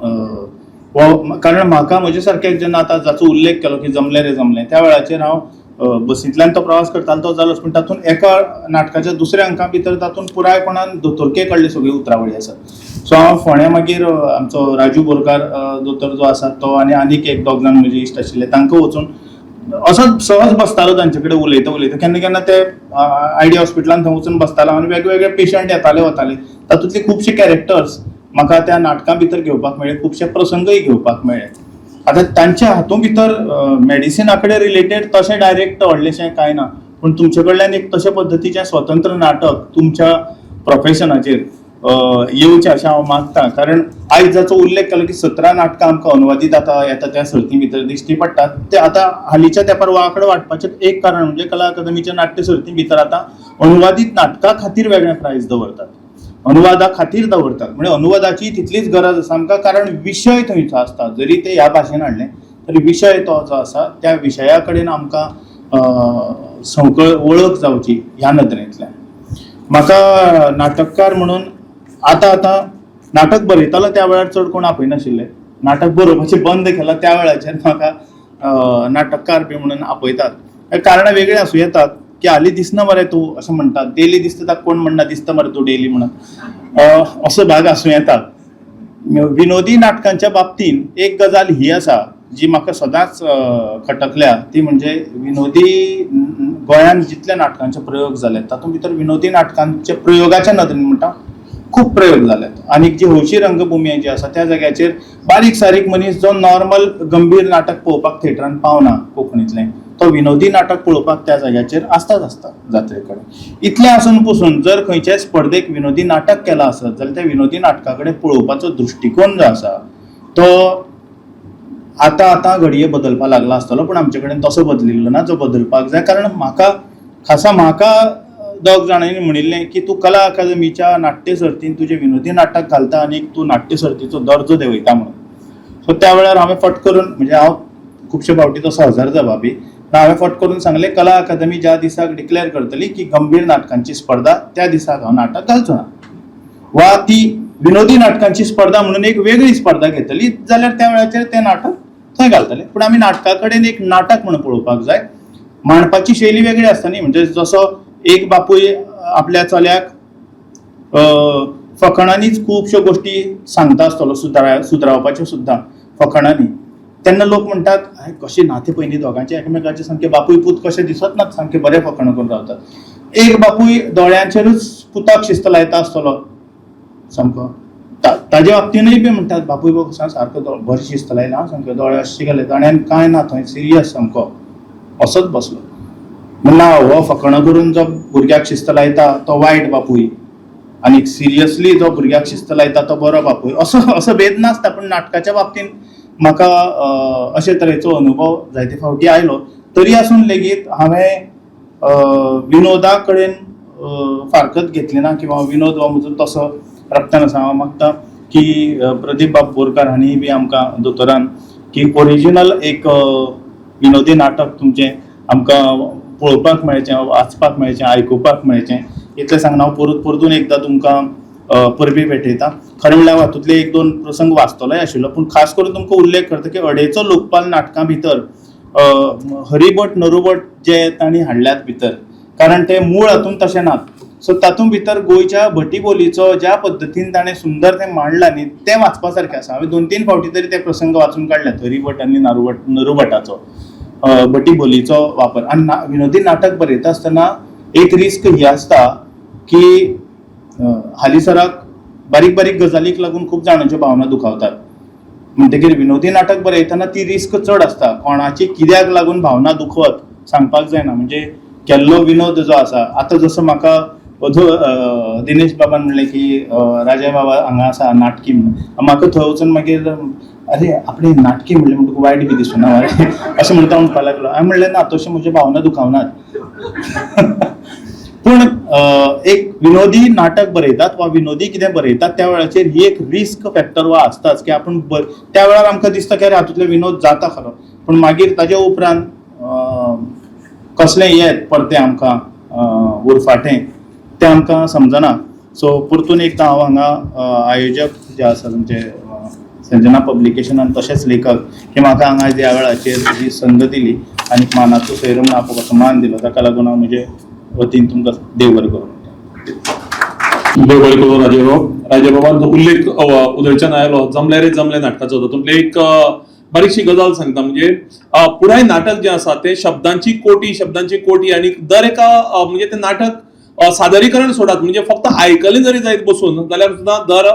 हो, कारण म्हाका म्हजे सारके जेन्ना आतां जाचो उल्लेख केलो की जमलें रे जमलें, त्या वेळाचेर हांव बसींतल्यान तो प्रवास करतालो तो जालोच, पूण तातूंत एका नाटकाच्या दुसऱ्या अंका भितर तातूंत पुरायपणान दोतोरके कडले सगळी उतरावळी आसात. सो हांव फोंड्या मागीर आमचो राजू बोरकार दोतोर जो आसा तो आनी आनीक एक दोग जाण म्हजे इश्ट आशिल्ले तांकां वचून असोच सहज बसतालो तांचे कडेन उलयता उलयता. केन्ना केन्ना ते आयडी हॉस्पिटलान थंय वचून बसतालो आनी वेगवेगळे पेशंट येताले वताले, तातूंतले खुबशे कॅरेक्टर्स म्हाका त्या नाटकां भितर घेवपाक मेळ्ळे, खुबशे प्रसंगय घेवपाक मेळ्ळे. आतां तांच्या हातूंत भितर मेडिसिना कडेन रिलेटेड तशें डायरेक्ट व्हडलेशें कांय ना, पूण तुमचे कडल्यान एक तशे पद्दतीचें स्वतंत्र नाटक तुमच्या प्रोफेशनाचेर येवचें अशें हांव मागता. कारण आयज जाचो उल्लेख केलो की 17 नाटकां आमकां अनुवादीत आतां येता त्या सर्ती भितर दिश्टी पडटात, ते आतां हालींच्या तेंपार हो आंकडो वाडपाचें एक कारण म्हणजे कला अकादमीच्या नाट्य सर्ती भितर आतां अनुवादीत नाटका खातीर वेगळें प्रायज दवरतात, अनुवादा खातीर दवरतात. म्हणजे अनुवादाची तितलीच गरज आसा आमकां, कारण विशय थंयचो आसता, जरी ते ह्या भाशेन हाडलें तरी विशय तो जो आसा त्या विशया कडेन आमकां संवकळ वळख जावची ह्या नदरेंतल्यान. म्हाका नाटककार म्हणून आतां आतां नाटक बरयतालो त्या वेळार चड कोण आपयनाशिल्ले, नाटक बरोवपाचें बंद केलां त्या वेळाचेर म्हाका नाटककार बी म्हणून आपयतात. कारणां वेगळीं आसूं येतात की हालीं दिसना मरे तूं अशें म्हणटात, डेली दिसता ताका कोण म्हणना दिसता मरे तूं डेली म्हणून, असो भाग आसूं येता. विनोदी नाटकांच्या बाबतींत एक गजाल ही आसा जी म्हाका सदांच खटकल्या, ती म्हणजे विनोदी गोंयांत जितले नाटकांचे प्रयोग जाले तातूंत भितर विनोदी नाटकांच्या प्रयोगाच्या नदरेन म्हणटा खूब प्रयोग जाल्यात. आनी जी हौशी रंगभूमी जी आसा त्या जाग्याचेर बारीक सारीक मनीस जो नॉर्मल गंभीर नाटक पळोवपाक थिएटरान पावना कोंकणींतलें, तो विनोदी नाटक पळोवपाक त्या जाग्याचेर आसताच आसता जात्रे कडेन. इतलें आसून पसून जर खंयच्याय स्पर्धेक विनोदी नाटक केलां आसत जाल्यार त्या विनोदी नाटका कडेन पळोवपाचो दृश्टिकोन जो आसा तो आतां आतां घडये बदलपाक लागला आसतलो, पूण आमचे कडेन तसो बदलिल्लो ना जो बदलपाक जाय. कारण म्हाका खासा म्हाका दोग जाणांनी म्हणिल्लें की तूं कला अकादमीच्या नाट्य सर्तीन तुजें विनोदी नाटक घालता आनी तूं नाट्य सर्तीचो दर्जो देंवयता म्हणून. सो त्या वेळार हांवें फट करून, म्हणजे हांव खुबशे फावटी तसो हजर जबाबी, हांवें फट करून सांगलें कला अकादमी ज्या दिसाक डिक्लेअर करतली की गंभीर नाटकांची स्पर्धा त्या दिसाक हांव नाटक घालचो ना, वा ती विनोदी नाटकांची स्पर्धा म्हणून एक वेगळी स्पर्धा घेतली जाल्यार त्या वेळाचेर तें नाटक थंय घालतले. पूण आमी नाटका कडेन एक नाटक म्हणून पळोवपाक जाय. मांडपाची शैली वेगळी आसता न्ही, म्हणजे जसो एक बापूय आपल्या चल्याक फकाणांनीच खुबश्यो गोश्टी सांगता आसतलो, सुदरावपाच्यो सुद्दां फकाणांनी, तेन्ना लोक म्हणटात कशें नातें पयलीं दोगांचे एकामेकाचे सामके बापूय पूत कशे दिसत नात, सामके बरे फकाणां करून रावतात. एक बापूय दोळ्यांचेरूच पुताक शिस्त लायता आसतलो सामको, ताजे बाबतीनूय बी म्हणटात बापूय बघ सारको बरी शिस्त लायला सामके, दोळे अशे गेले आनी कांय ना थंय सिरियस सामको असोच बसलो. ना, हो फकाणां करून जो भुरग्याक शिस्त लायता तो वायट बापूय आनी सिरियसली जो भुरग्याक शिस्त लायता तो बरो बापूय, असो असो भेद नासता. पूण नाटकाच्या बाबतींत म्हाका अशे तरेचो अनुभव जायते फावटी आयलो. तरी आसून लेगीत हांवें विनोदा कडेन फारकत घेतली ना किंवा विनोद हो म्हजो तसो रक्तान आसा. हांव मागता की प्रदीप बाब बोरकार हांणी बी आमकां दोतोरान की ओरिजिनल एक विनोदी नाटक तुमचें आमकां पळोवपाक मेळचें, वाचपाक मेळचें, आयकुपाक मेळचें, इतलें सांगून हांव परतून एकदां तुमकां परबीं भेटयता. खरें म्हणल्यार हातूंतले एक दोन प्रसंग वाचतलोय आशिल्लो, पूण खास करून तुमकां उल्लेख करता की अडेचो लोकपाल नाटकां भितर हरिभट नरुभट जे तांणी हाडल्यात भितर, कारण ते मूळ हातूंत तशें नात. सो तातूंत भितर गोंयच्या भटी बोलीचो ज्या पद्दतीन ताणें सुंदर तें मांडलां न्ही, तें वाचपा सारकें आसा. हांवें 2-3 फावटी तरी ते प्रसंग वाचून काडल्यात, हरिभट आनी नरुभटाचो भटी बोलीचो वापर. आनी विनोदी नाटक बरयता आसतना एक रिस्क ही आसता की हालींसराक बारीक बारीक गजालीक लागून खूब जाणांच्यो भावना दुखावतात. म्हणटकीर विनोदी नाटक बरयतना ती रिस्क चड आसता. कोणाची कित्याक लागून भावना दुखवत सांगपाक जायना. म्हणजे केल्लो विनोद जो आसा, आतां जसो म्हाका दिनेश बाबान म्हणलें की राजा बाबा हांगा आसा नाटकी म्हणून, म्हाका थंय वचून मागीर अरे आपणे नाटकी म्हणलें म्हणटकूच वायट बी दिसुना अशें म्हणटा म्हणपाक लागलो. हांवें म्हणलें ना, तशें म्हज्यो भावना दुखावनात. पूण एक विनोदी नाटक बरयतात वा विनोदी कितें बरयतात त्या वेळाचेर ही एक रिस्क फॅक्टर वा आसताच की आपूण त्या वेळार आमकां दिसता की अरे हातूंतलो विनोद जाता खरो, पूण मागीर ताजे उपरांत कसलें येत परतें आमकां उरफाटें तें आमकां समजना. सो परतून एकदां हांव हांगा आयोजक जे आसा तुमचे संजना पब्लिकेशनान तशेंच लेखक की म्हाका हांगा ह्या वेळाचेर जी संद दिली आनी मानाचो सोयरो म्हणून आपोवपाचो मान दिलो, ताका लागून हांव म्हजे वतीन तुमकां देव बरें करूं. देव बरें करूं राजेबाब. राजेबाबान उल्लेख उदयच्यान आयलो जमले रे जमले नाटकाचो. तातूंतली एक बारीकशी गजाल सांगता, म्हणजे पुराय नाटक जें आसा तें शब्दांची कोटी, शब्दांची कोटी, आनी दर एका म्हणजे तें नाटक सादरीकरण सोडात, म्हणजे फक्त आयकलें जरी जायत बसून जाल्यार सुद्दां दर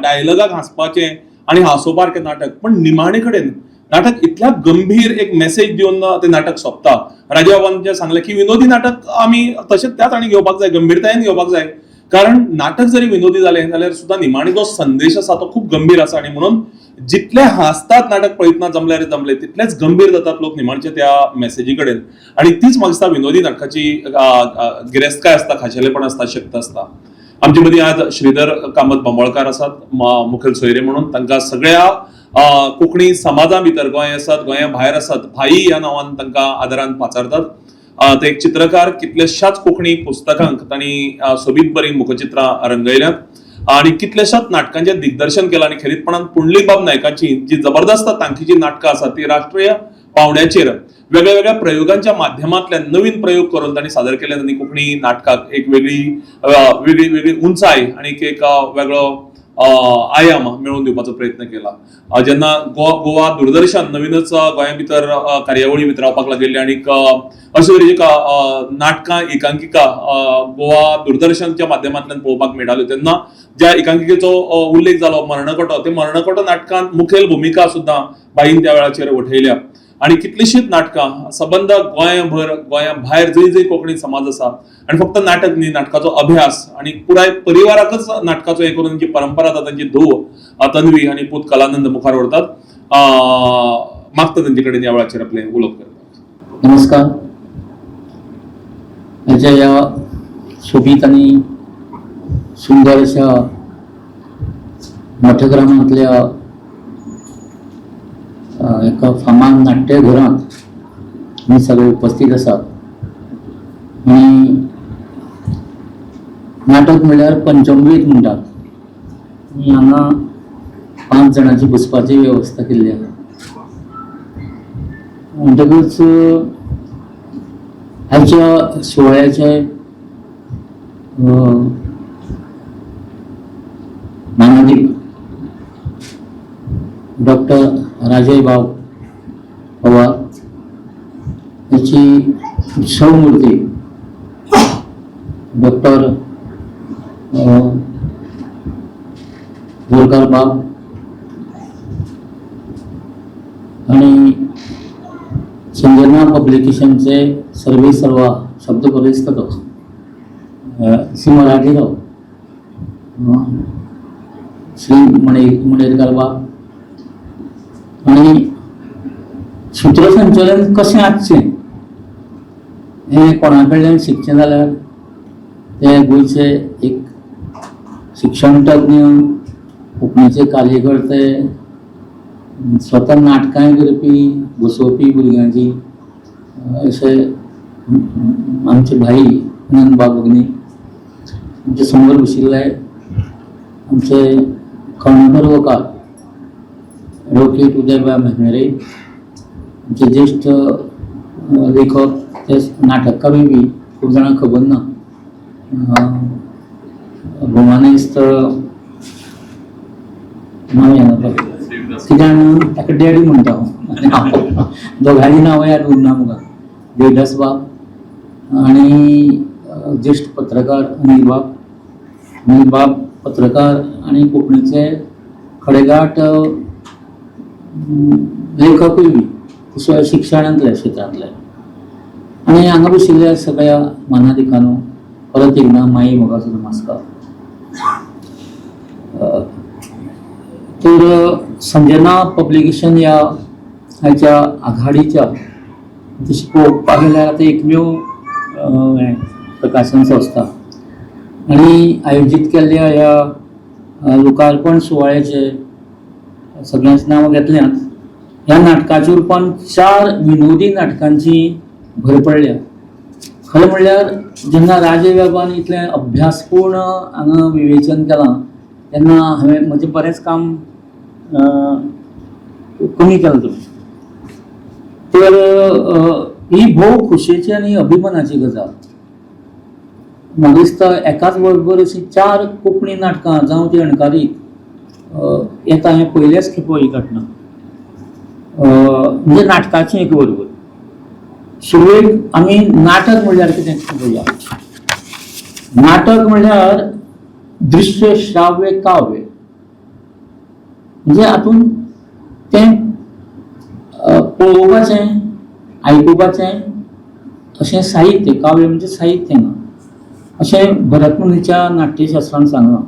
डायलॉगाक हांसपाचें आनी हांसोवपासारकें नाटक. पण निमाणे कडेन नाटक इतल्या गंभीर एक मेसेज दिवन तें नाटक सोंपता. राजेबाबान जें सांगलें की विनोदी नाटक आमी तशेंच त्याच आनी घेवपाक जाय, गंभीरतायेन घेवपाक जाय, कारण नाटक जरी विनोदी जालें जाल्यार सुद्दां निमाणे जो संदेश आसा तो खूब गंभीर आसा. आनी म्हणून जितले हांसतात नाटक पळयतना जमले रे जमले, तितलेच गंभीर जातात लोक निमाणचे त्या मेसेजी कडेन. आनी तीच म्हाका दिसता विनोदी नाटकाची गिरेस्तकाय आसता, खाशेलेपण आसता, शक्त आसता. आमचे मदीं आज श्रीधर कामत बांबोळकार आसात मुखेल सोयरे म्हणून. तांकां सगळ्या कोंकणी समाजा भितर, गोंय आसात, गोंया भायर आसात, भाई ह्या नांवान तांकां आदरान पाचारतात. ते एक चित्रकार, कितल्याशाच कोंकणी पुस्तकांक तांणी सोबीत बरी मुखचित्रां रंगयल्यांत आनी कितल्याशाच नाटकांचें दिग्दर्शन केलां. आनी खेरीतपणान पुंडलीकबाब नायकाची जी जबरदस्त तांकीची नाटकां आसात ती राष्ट्रीय पावंड्याचेर वेगळ्या वेगळ्या प्रयोगांच्या माध्यमांतल्यान नवीन प्रयोग करून तांणी सादर केले आनी कोंकणी नाटकाक एक वेगळी वेगळी वेगळी उंचाय आनी एक वेगळो आयाम मेळोवन दिवपाचो प्रयत्न केला. जेन्ना गोवा दूरदर्शन नवीनच गोंया भितर कार्यावळी वितरावपाक लागिल्ली आनी अशे तरेची नाटकां, एकांकिका गोवा दूरदर्शनच्या माध्यमांतल्यान पळोवपाक मेळटाल्यो, तेन्ना ज्या एकांकिकेचो उल्लेख जालो मर्णकटो, ते मर्णकटो नाटकांत मुखेल भुमिका सुद्दां बाईन त्या वेळाचेर वठयल्या. आनी कितलींशींच नाटकां सबंद गोंयभर, गोंया भायर जंय जंय कोंकणी समाज आसा, आनी फक्त नाटक न्ही, नाटकाचो अभ्यास आनी पुराय परिवाराकच नाटकाचो हे करून जी परंपरा आसा तांची धूव तन्वी आनी पूत कलानंद मुखार व्हरतात. मागता तांचे कडेन ह्या वेळाचेर आपलें उलोवप करपाक. नमस्कार. म्हज्या ह्या सोबीत आनी सुंदर अशा मठग्रामांतल्या एका फामाद नाट्यघरांत आमी सगळे उपस्थित आसात. आनी नाटक म्हणल्यार पंचमवेद म्हणटात, आनी हांगा 5 जाणांची बसपाची वेवस्था केल्ली आसा. म्हणटकूच आयच्या सुवाळ्याचे मानादीक डॉक्टर राजय बाब पवार याची उत्सवमूर्ती डॉक्टर बोरकार बाब आणि संजना पब्लिकेशनचे सर्वे सर्वा शब्द बरो दिसता तो. श्री मराठी तो श्री मणेरकार बाब. आनी सूत्रसंचलन कशें आसचें हें कोणा कडल्यान शिकचें जाल्यार ते गोंयचे एक शिक्षणतज्ञ, कोंकणीचे कार्यकर्ते, स्वता नाटकांय करपी, बसोवपी भुरग्यांची, अशे आमचे भाई नंदबाब अग्नी, आमचे समोर बशिल्ले आमचे कर्णपर्वकार ॲडव्होकेट उदयबाब मेहनरे, आमचे ज्येश्ठ लेखक, ते नाटककारूय बी खूब जाणांक खबर ना, भोवमानेस्त नांव येना कित्याक ताका डॅडी म्हणटा हांव, दोगांयची नांवां याद उरना म्हाका, देवदास बाब आनी ज्येश्ठ पत्रकार अनिल बाब. अनिल बाब पत्रकार आनी कोंकणीचे खडेगांठ लेखकूय बी, तशें शिक्षणांतले क्षेत्रांतले. आनी हांगा बशिल्ल्या सगळ्या मानादिकांनो परत एकदां माई मोगाचो नमस्कार. तर संजना पब्लिकेशन ह्या आयच्या आघाडीच्या तशी पळोवपाक गेल्यार आतां एकमेव हें प्रकाशन संस्था आनी आयोजीत केल्ल्या ह्या लोकार्पण सुवाळ्याचे सगळ्यांच नांवां घेतल्यांत. ह्या नाटकाच्या रुपान 4 विनोदी नाटकांची भर पडल्या. खरें म्हणल्यार जेन्ना राजय बाबान इतलें अभ्यासपूर्ण हांगा विवेचन केलां तेन्ना हांवें म्हजें बरेंच काम कमी केलां तुमी. तर ही भोव खोशयेची आनी अभिमानाची गजाल. म्हाका दिसता एकाच बरोबर अशीं 4 कोंकणी नाटकां जावं ती अणकारीत येता हें पयलेच खेपो ही घटना, म्हणजे नाटकाचें एक बरोबर. सुरवेक आमी नाटक म्हणल्यार कितें पळोवया. नाटक म्हणल्यार दृश्य श्राव्य काव्य, म्हणजे हातूंत तें पळोवपाचें, आयकुपाचें अशें साहित्य. काव्य म्हणजे साहित्य ना अशें भरतमुनीच्या नाट्यशास्त्रान सांगलां.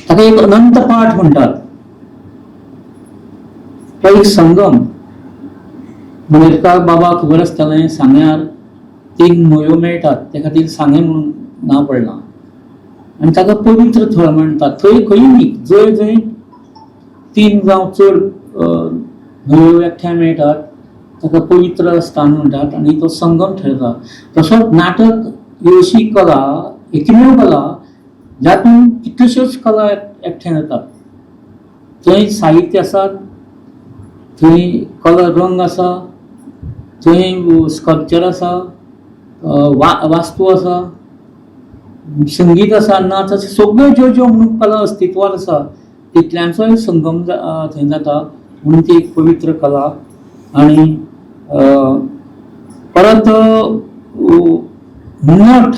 ताका एक अनंत पाठ म्हणटात, तो एक संगम. मणेरकार बाबा खबर आसतालें सांग्यार 3 न्हंयो मेळटात, ते खातीर सांगें म्हणून नांव पडलां. आनी ताका पवित्र थळ म्हणटात. थंय खंय न्ही, जंय जंय 3 जावं चड न्हंयो एकठांय मेळटात ताका पवित्र स्थान म्हणटात आनी तो संगम ठरता. तसोच नाटक ही अशी कला, एकमेव कला जातूंत कितल्योश्योच कला एकठांय जातात. थंय साहित्य आसा, थंय कलर रंग आसा, थंय स्कल्पचर आसा, वास्तू आसा, संगीत आसा, नाच आसा, सगळ्यो ज्यो ज्यो म्हणून कला अस्तित्वात आसा तितल्यांचोय संगम थंय जाता. म्हणून ती एक पवित्र कला. आनी परत नट,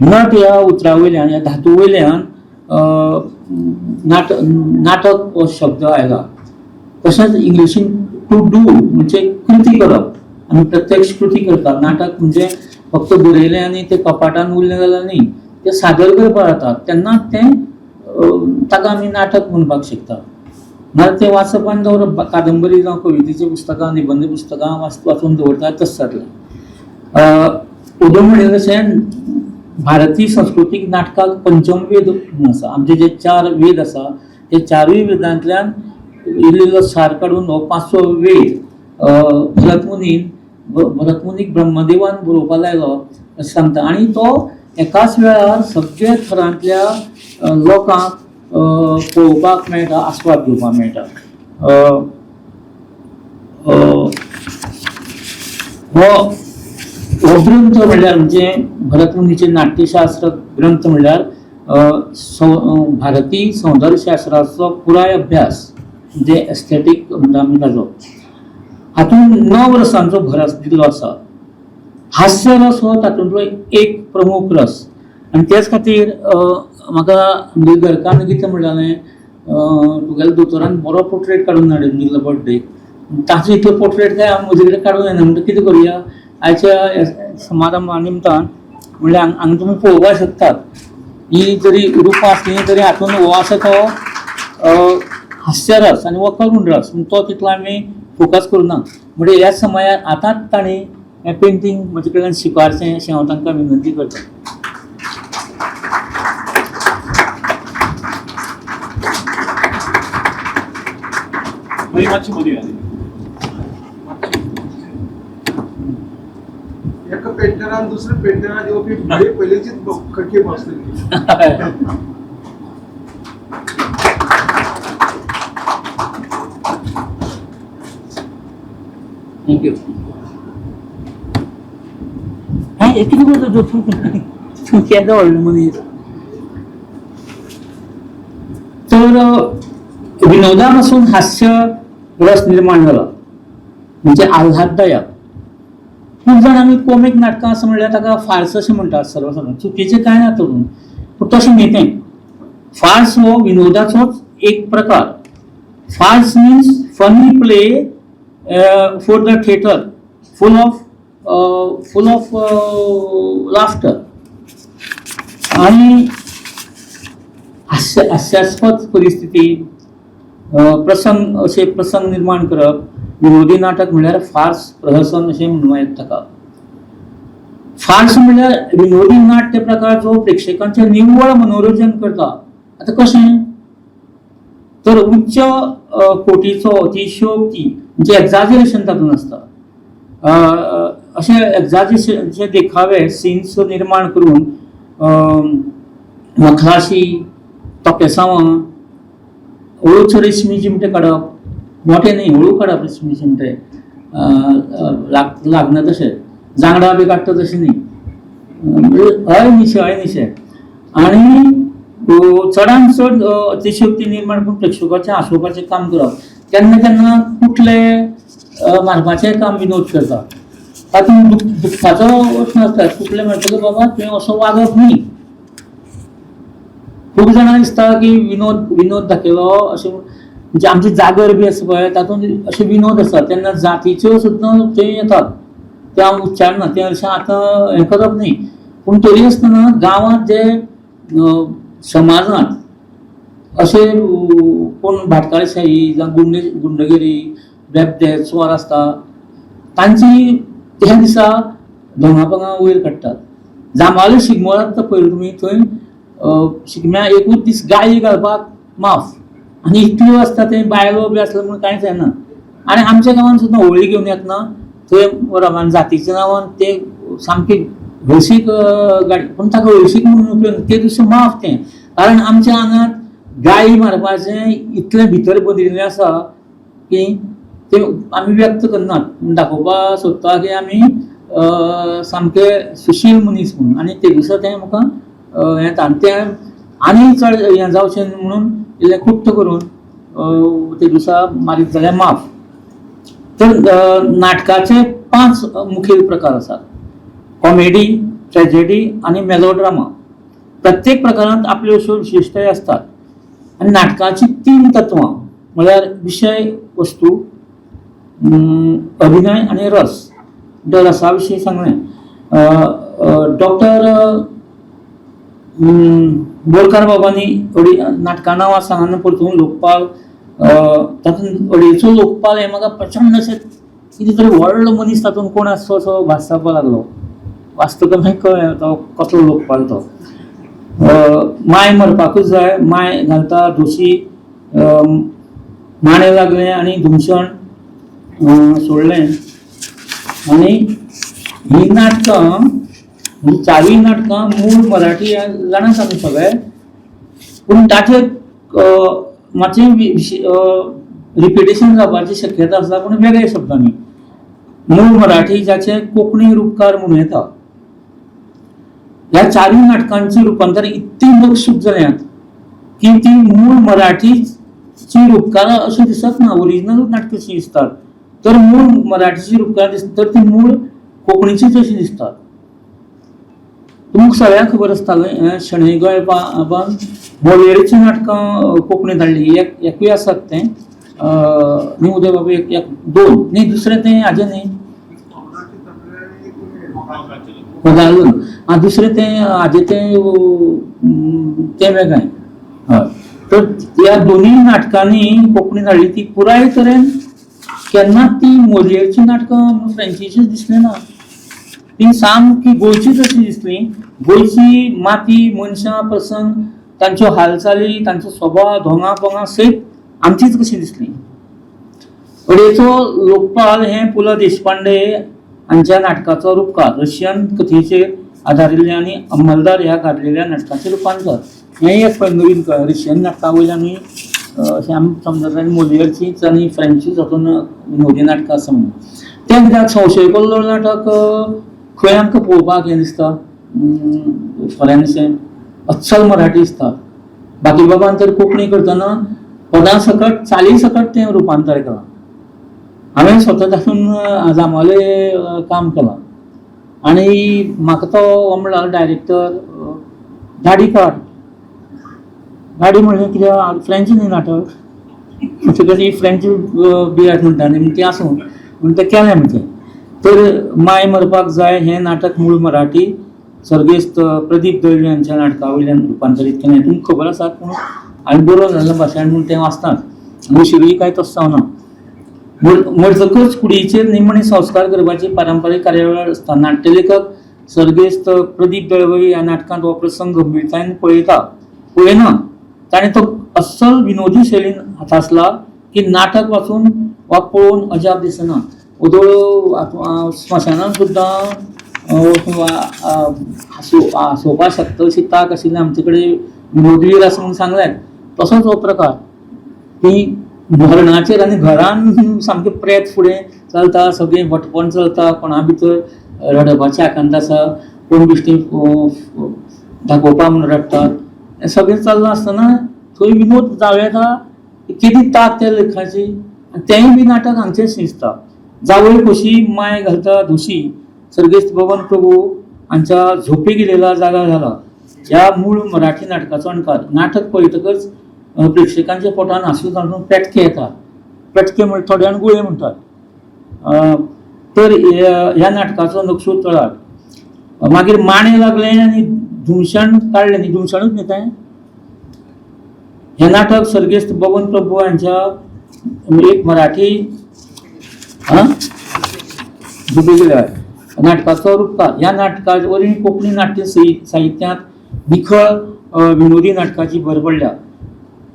नट ह्या उतरा वयल्यान, ह्या धातू वयल्यान नाटक हो शब्द आयला. तशेंच इंग्लिशीन टू do म्हणजे कृती करप, आमी प्रत्यक्ष कृती करतात. नाटक म्हणजे फक्त बरयलें आनी तें कपाटान उरलें जाल्यार न्ही, तें सादर करपाक जाता तेन्नाच तें ताका आमी नाटक म्हणपाक शकता. नाजाल्यार तें वाचप आनी दवरप, कादंबरी जावं कवितेचीं पुस्तकां, निबंद पुस्तकां वाचून दवरतात तशें जातलें. उदय म्हणलें तशें भारतीय संस्कृतीक नाटकाक पंचम वेद म्हणून आसा. आमचे जे 4 वेद आसा ते 4ूय वेदांतल्यान इल्लो इल्लो सार काडून हो 5वो वेद भरतमुनीक ब्रह्मदेवान बरोवपाक लायलो अशें सांगता. आनी तो एकाच वेळार सगळे थरांतल्या लोकांक पळोवपाक मेळटा, आस्वाद घेवपाक मेळटा. हो ग्रंथ म्हणल्यार म्हणजे भरतमुनीचें नाट्यशास्त्र ग्रंथ म्हणल्यार भारतीय सौंदर्यशास्त्राचो पुराय अभ्यास, म्हणजे एस्थेटीक म्हणटा आमी ताजो. हातूंत 9 रसांचो भर दिल्लो आसा. हास्यरस हो तातूंतलो एक प्रमुख रस. आनी तेच खातीर म्हाका म्हजे घरकान्न कितें म्हणटालें, तुगेल्या दोतोरान बरो पोर्ट्रेट काडून हाडून दिल्लो बर्थडेक, ताचो इतलो पोर्ट्रेट काय हांव म्हजे कडेन काडूंक येना, म्हणटा कितें करुया, आयच्या समारंभा निमतान म्हणल्यार हांगा तुमी पळोवपाक शकतात ही जरी रुपां आसली तरी हातून हो आसा तो हास्यरस आनी हो करूण रस, तो तितलो आमी फोकस करुना. म्हणजे ह्या समयार आतांच तांणी हें पेंटींग म्हजे कडल्यान स्विकारचें अशें हांव तांकां विनंती करतां. मातशी मदीं या. एका पेंटरान दुसऱ्या पेंटरान दिवपी ही पयलींचीच खडकी बसलेली. Thank you. हें कितें करता तूं? तूं केदो व्हडलो मनीस. तर विनोदा पासून हास्य रस निर्माण जाला म्हणजे आल्हाददायक. खूब जाण आमी कॉमीक नाटकां आसा म्हणल्यार ताका फार्स अशें म्हणटात सर्वसादारण, चुकीचें कांय ना तरून, पूण तशें न्ही तें. फार्स हो विनोदाचोच एक प्रकार. Farce means funny play for the theatre, full of laughter. आणि हास्यास्पद परिस्थिती, प्रसंग, अशे प्रसंग निर्माण करप विनोदी नाटक म्हणल्यार फार्स प्रहसन अशें म्हणूं येता ताका. फार्स म्हणल्यार विनोदी नाट्य प्रकार जो प्रेक्षकांचें निव्वळ मनोरंजन करता. आतां कशें तर उच्च कोटीचो अतिशयोक्ती म्हणजे एग्जाजरेशन तातूंत आसता. अशें एग्जाजरेशनचे देखावे सिन्स निर्माण करून मखलाशी, तोकेसांवां, हळूच रेशमी चिमटे काडप, मोठे न्ही हळू काडप रेशमी चिमटे, लागना तशें, जांगडां बी काडटा तशें न्ही, म्हणजे हय निशे हय निशे. आनी चडान चड अतिशयोक्ती निर्माण करून प्रेक्षकाचें हांसोवपाचें काम करप. केन्ना केन्ना कुटले मारपाचें काम विनोद करता. तातूंत दुख्खाचो प्रश्न आसता. कुटले म्हणटकच बाबा तुवें असो वागप न्ही. खूब जाणांक दिसता की विनोद दाखयलो अशें, म्हणजे आमची जागर बी आसा पळय तातूंत अशे विनोद आसा, तेन्ना जातीच्यो सुद्दां ते येतात, ते हांव उच्चारना, तें अशें आतां हें करप न्ही. पूण तरी आसतना गांवांत जे समाजांत अशे कोण भाटकारशाही जावं गुंडगिरी, बेबदे, चोर आसता, तांची त्या दिसा धोंगापोंगा वयर काडटात. जांबावले शिगमो जाता पळय तुमी, थंय शिगम्या एकूच दीस गाळी घालपाक माफ, आनी इतल्यो आसता ते बायलो बी आसल्यो म्हूण कांयच जायना. आनी आमच्या गांवांत सुद्दां होळी घेवन येतना थंय बरोबर आनी जातीच्या नांवान ते सामकी हळशीक गाडी, पूण ताका हळशीक म्हणून उपयोग ना, ते दुसरें माफ तें, कारण आमच्या आंगांत गाळी मारपाचें इतलें भितर बदिल्लें आसा की तें आमी व्यक्त करनात, पूण दाखोवपा सोदता की आमी सामके सुशील मनीस म्हणून. आनी ते दिसा तें म्हाका हें येता आनी तें आनी चड हें जावचें न्हू म्हणून इल्लें कुट्ट करून ते दिसा मारीत जाल्यार माफ. तर नाटकाचे 5 मुखेल प्रकार आसात: कॉमेडी, ट्रेजेडी आनी मेलोड्रामा. प्रत्येक प्रकारांत आपल्यो अश्यो विशेशताय आसतात. आनी नाटकाची 3 तत्वां म्हळ्यार विशय वस्तू, अभिनय आनी रस. रसा विशीं सांगलें. डॉक्टर बोरकार बाबांनी अडी नाटकां नांवां सांगना परतून लोकपाल, तातूंत अडेचो लोकपाल हें म्हाका प्रचंड अशें कितें तरी व्हडलो मनीस तातूंत कोण आसचो असो भास जावपाक लागलो. वाचतकच मागीर कळ्ळें तो कसलो लोकपाल तो. माय मरपाकूच जाय, माय घालता दोशी, माणें लागलें आनी धुमशण सोडलें. आनी ही नाटकां, ही चारूय नाटकां मूळ मराठी जाणात आमी सगळे, पूण ताचेर मातशें रिपिटेशन जावपाची शक्यता आसा, पूण वेगळ्या शब्दांनी. मूळ मराठी जाचें कोंकणी रुपकार म्हणूं येता. ह्या चारूय नाटकांची रुपांतर इतली नकसूद जाल्यांत की ती मूळ मराठीची रुपकारां अशें दिसत ना, ओरिजिनल नाटकां अशीं दिसतात. तर मूळ मराठीची रुपकारां दिसता तर ती मूळ कोंकणीचीच अशीं दिसतात. तुमकां सगळ्यांक खबर आसतालें शणै गोंयबाबान मोलेरीचीं नाटकां कोंकणींत हाडलीं. एकूय आसात तें न्ही उदय बाबू, एक दोन न्ही, दुसरें तें हाजें न्ही, पदालून आनी दुसरें तें हाजें तें तें वेगळें. हय, तर ह्या दोनूय नाटकांनी कोंकणीन हाडली ती पुराय तरेन केन्नाच ती मोलियरचीं नाटकां म्हणून फ्रेंचीचीच दिसली ना, ती सामकी गोंयचीच अशी दिसली. गोंयची माती, मनशां, प्रसंग, तांच्यो हालचाली, तांचो स्वभाव, धोंगा पोंगा सयत आमचीच कशी दिसली. अडेचो लोकपाल हें पु ल देशपांडे हांच्या नाटकाचो रुपकार, रशियन कथेचेर आदारिल्लें आनी अंमलदार ह्या गाजलेल्या नाटकाचें रुपांतर. हें एक नवीन रशियन नाटका वयल्यान अशें आमी समजता मोलियरचीच आनी फ्रेंचीच हातून विनोदी नाटकां आसा म्हणून. तें कित्याक संशय कल्लोळ नाटक खंय आमकां पळोवपाक हें दिसता फॉरेन अशें अस्सल मराठी दिसता. बाकीबाबान तर कोंकणी करतना पदां सकट चाली सकट तें रुपांतर केलां. हांवें स्वता तातूंत जांबावले काम केलां आनी म्हाका तो म्हणला डायरेक्टर गाडी काड. गाडी म्हणलें कित्याक फ्रेंच न्ही नाटक, म्हणटकच ही फ्रेंच बिराट म्हणटा न्ही, तें आसूं म्हण तें केलें आमचें. तर माय मरपाक जाय हें नाटक मूळ मराठी सर्गेस्त प्रदीप दळवी हांच्या नाटका वयल्यान रुपांतरीत केलें. तुमकां खबर आसा, पूण हांवें बरोवन जाल्लें भाशण म्हूण तें वाचतात उशिरूय काय तसो जावना. मरतकच कुडीचेर निमणे संस्कार करपाची पारंपारीक कार्यावळ आसता. नाट्यलेखक सर्गेस्त प्रदीप दळवी ह्या नाटकांत हो प्रसंग गंभीरतायेन पळयता पळयना, ताणें तो अस्सल विनोदी शैलीन हातासला की नाटक वाचून वा पळोवन अजाप दिसना. ओदोळ स्मशानांत सुद्दां हांसोवपाक शकता अशी तांक आशिल्ली आमचे कडेन विनोदवीर आसा म्हणून सांगलें. तसोच हो प्रकार की मरणाचेर आनी घरान सामकें प्रेत फुडें चलता, सगळें भटपण चलता, कोणा भितर रडपाची आकांत आसा, कोण बिश्टी दाखोवपा म्हणून रडटात, हें सगळें चल्लां आसतना थंय विनोद जावं येता. केदी तांक त्या लेखकाची. आनी तेंय बी नाटक हांगचेंच दिसता. जावय खोशी माय घालता धोशी सर्गेस्त बबन प्रभू हांच्या झोपे गेलेला जागा झाला ह्या मूळ मराठी नाटकाचो अणकार. नाटक पळयतकच प्रेक्षकांच्या पोटान हांसून हांसून पेटके येतात. पेटके म्हळ्यार थोड्यान गुळे म्हणटात. तर ह्या नाटकाचो नक्सू तळार. मागीर माणे लागले आनी धुमशण काडलें न्ही, धुमशणूच न्ही तें. हें नाटक सर्गेस्त बबन प्रभू हांच्या एक मराठी नाटकाचो रुपकार. ह्या नाटका वरवीं कोंकणी नाट्य साहित्यांत निखळ विनोदी नाटकाची भर पडल्या.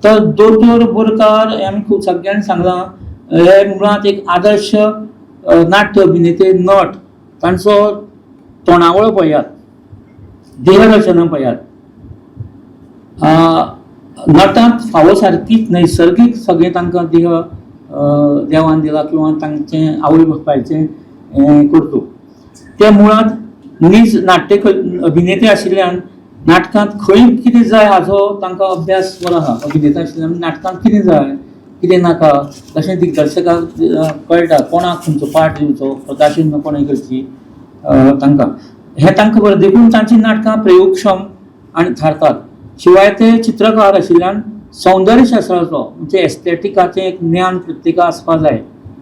तर दोतोर बोरकार हें आमी खूब सगळ्यांनी सांगलां, हे मुळांत एक आदर्श नाट्य अभिनेते, नट. तांचो तोंडावळ पळयात, देहरचना पळयात, नटांत फावो सारकीच नैसर्गीक सगळें तांकां देह देवान दिला किंवा तांचें आवय बापायचें करतूप. ते मुळांत नीज नाट्य अभिनेते आशिल्ल्यान नाटकांत खंय कितें जाय हाचो तांकां अभ्यास बरो आसा. अभिनेता आशिल्ल्यान नाटकांत कितें जाय कितें नाका तशें दिग्दर्शकाक कळटा कोणाक खंयचो पार्ट दिवचो, प्रकाशन कोणें करची तांकां हें तांकां बरें. देखून तांचीं नाटकां प्रयोगक्षम आनी थारतात. शिवाय ते चित्रकार आशिल्ल्यान सौंदर्यशास्त्राचो म्हणजे एस्थेटिकाचें एक ज्ञान प्रत्येकाक आसपाक जाय.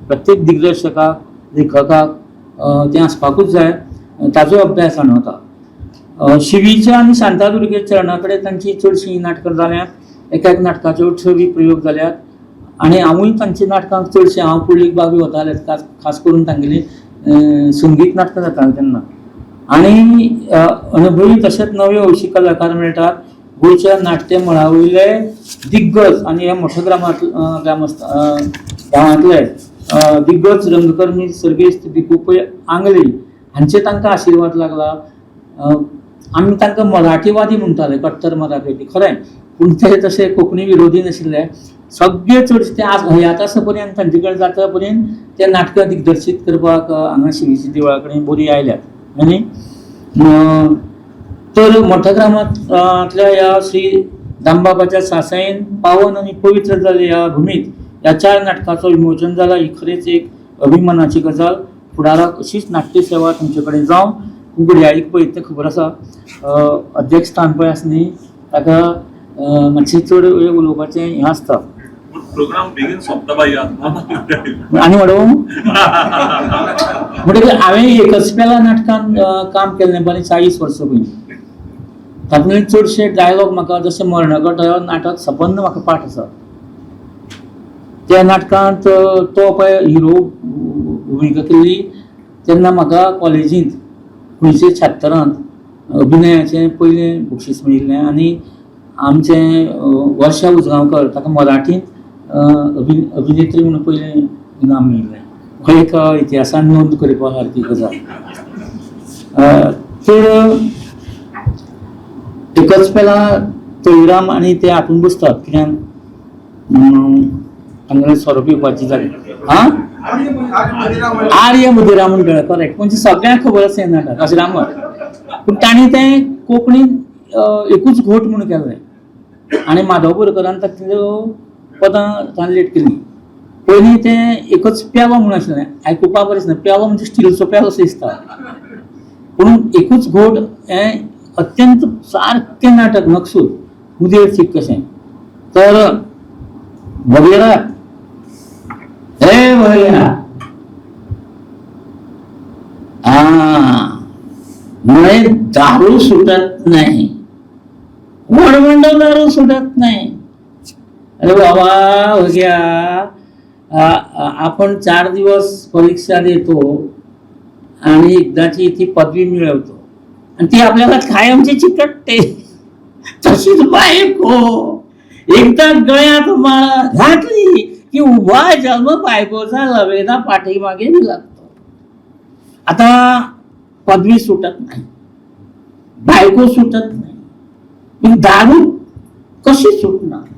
प्रत्येक दिग्दर्शकाक, लेखकाक तें आसपाकूच जाय, ताचो अभ्यास जाणवता. शिवीच्या आनी शांतादुर्गे चरणा कडेन तांची चडशीं नाटकां जाल्यांत. एक एक नाटकाच्यो छवी प्रयोग जाल्यात आनी हांवूय तांची नाटकां चडशीं हांव पुंडलीक बाबी वताले, खास करून तांगेलीं संगीत नाटकां जातालीं तेन्ना. आनी अनुभवी तशेंच नवे हौशी कलाकार मेळटात. गोंयच्या नाट्य मळा वयले दिग्गज आनी ह्या मोठ्या ग्रामांत गांवांतले दिग्गज रंगकर्मी सर्गेस्त भिकू पै आंगले हांचे तांकां आशिर्वाद लागला. आमी तांकां मराठीवादी म्हणटाले, कट्टर मराठी, खरें, पूण ते तशे कोंकणी विरोधी नाशिल्ले. सगळे चडशे ते आज हयात आसा पर्यंत तांचे कडेन जाता पर्यंत ते नाटकां दिग्दर्शीत करपाक हांगा शिवीच्या देवळा कडेन बरी आयल्यात. आनी तर मोठ्या ग्रामांतल्या ह्या श्री दामबाबाच्या सासायेन पावन आनी पवित्र जाल्ल्या ह्या भुमीत ह्या चार नाटकाचो विमोचन जाला ही खरेंच एक अभिमानाची गजाल. फुडाराक अशीच नाट्यसेवा तुमचे कडेन जावं. घडयाळीक पळयत तें खबर आसा, अध्यक्ष स्थान पळय आसा न्ही, ताका मातशें चड वेळ उलोवपाचें हें आसता. प्रोग्राम बेगीन सोंपता बाई. आनी वाडोवं म्हणटकीर हांवें एकच पेला नाटकान काम केल्लें बरें 40 वर्सां पयलीं. तातूंतले चडशे डायलॉग म्हाका जशें मर्णकट नाटक सबंद म्हाका पाठ आसा. त्या नाटकांत तो पळय हिरो भुमिका केल्ली तेन्ना म्हाका कॉलेजींत 1976 अभिनयाचें पयलें बक्षीस मेळिल्लें आनी आमचें वर्षा उजगांवकर ताका मराठींत अभिनेत्री म्हणून पयलें इनाम मेळिल्लें. हो एक इतिहासान नोंद करपा सारकी गजाल. तर एकच पेला तळीराम आनी ते हातून बसतात कित्याक तांगेले सोरो पिवपाची जाली. आं, आर्य मुदिरा मंडळ करेक्ट, म्हणजे सगळ्यांक खबर आसा हें नाटक अजरामर. पूण तांणी तें कोंकणीन एकूच घोट म्हणून केल्लें आनी माधव बोरकरान तातूंतल्यो पदां ट्रान्सलेट केलीं. पयलीं तें एकच पेलो म्हणून आशिल्लें, आयकुपा बरें दिसना, पेलो म्हणजे स्टिलचो पेलो असो दिसता, पूण एकूच घोट हें अत्यंत सारकें नाटक नक्सूद मुदेर थीक कशें. तर भगेरा हे भैया मुळे दारू सुटत नाही, वडवंड दारू सुटत नाही. अरे बाबा भग्या, आपण 4 दिवस परीक्षा देतो आणि एकदाची ती पदवी मिळवतो आणि ती आपल्याला कायमची चिकटते. तशीच बायको एकदा गळ्यात माळा घातली की उभा जन्म बायकोचा लवेदा पाठीमागे लागतो. आता पदवी सुटत नाही, बायको सुटत नाही, पण दारू कशी सुटणार?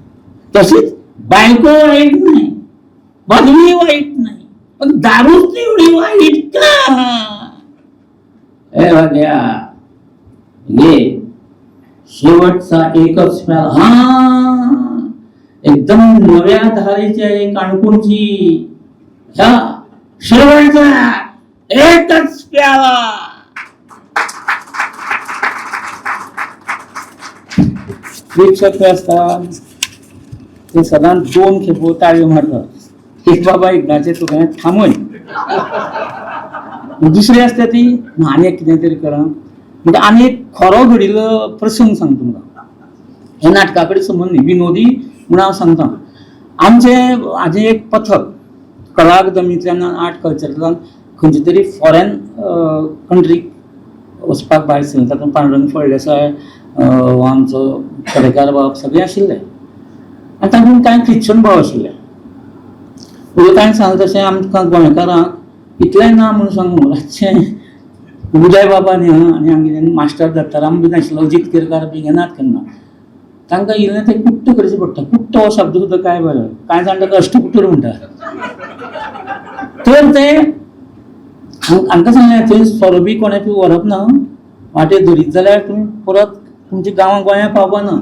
तशीच बायको वाईट नाही, पदवी वाईट नाही, पण दारूच एवढी वाईट का? ए बघ्या ये शेवटचा एकच प्याला, हा एकदम नव्या धारेची आहे काणकोणची, ह्या शेवटचा एकच प्याला. प्रेक्षक असतात ते सदांच 2 खेपो ताळयो मारतात, एक बाबा एकदाचे तुका थांबय, दुसरी आसता ती आनी एक कितें तरी करा. म्हणजे आनी एक खरो घडिल्लो प्रसंग सांगता तुमकां, हे नाटका कडेन संबंद न्ही, विनोदी म्हूण हांव सांगता. आमचें हाजें एक पथक कला अकादमींतल्यान आर्ट कल्चरांतल्यान खंयचे तरी फॉरेन कंट्रीक वचपाक भायर सरलें. तातूंत पांडुरंग फळदेसाय, आमचो कडेकार बाब सगळे आशिल्ले आनी तातूंत कांय ख्रिश्चन भाव आशिल्ले. ताणें सांगलें तशें आमकां गोंयकारांक इतलें ना म्हणून सांगू, रातचें उदय बाबा न्ही आनी आमगे मास्टर दत्ताराम बी नाशिल्लो, अजीत केरकार बी घेनात केन्ना, तांकां इल्लें तें कुट्ट करचें पडटा. कुट्ट हो शब्द सुद्दां काय बरो, कांय जाण ताका अश्टकुटर म्हणटा. तर ते हांकां सांगलें थंय सोरो बी कोणें व्हरप ना, वाटेर धरीत जाल्यार तुमी परत तुमच्या गांवां गोंयां पावपा ना.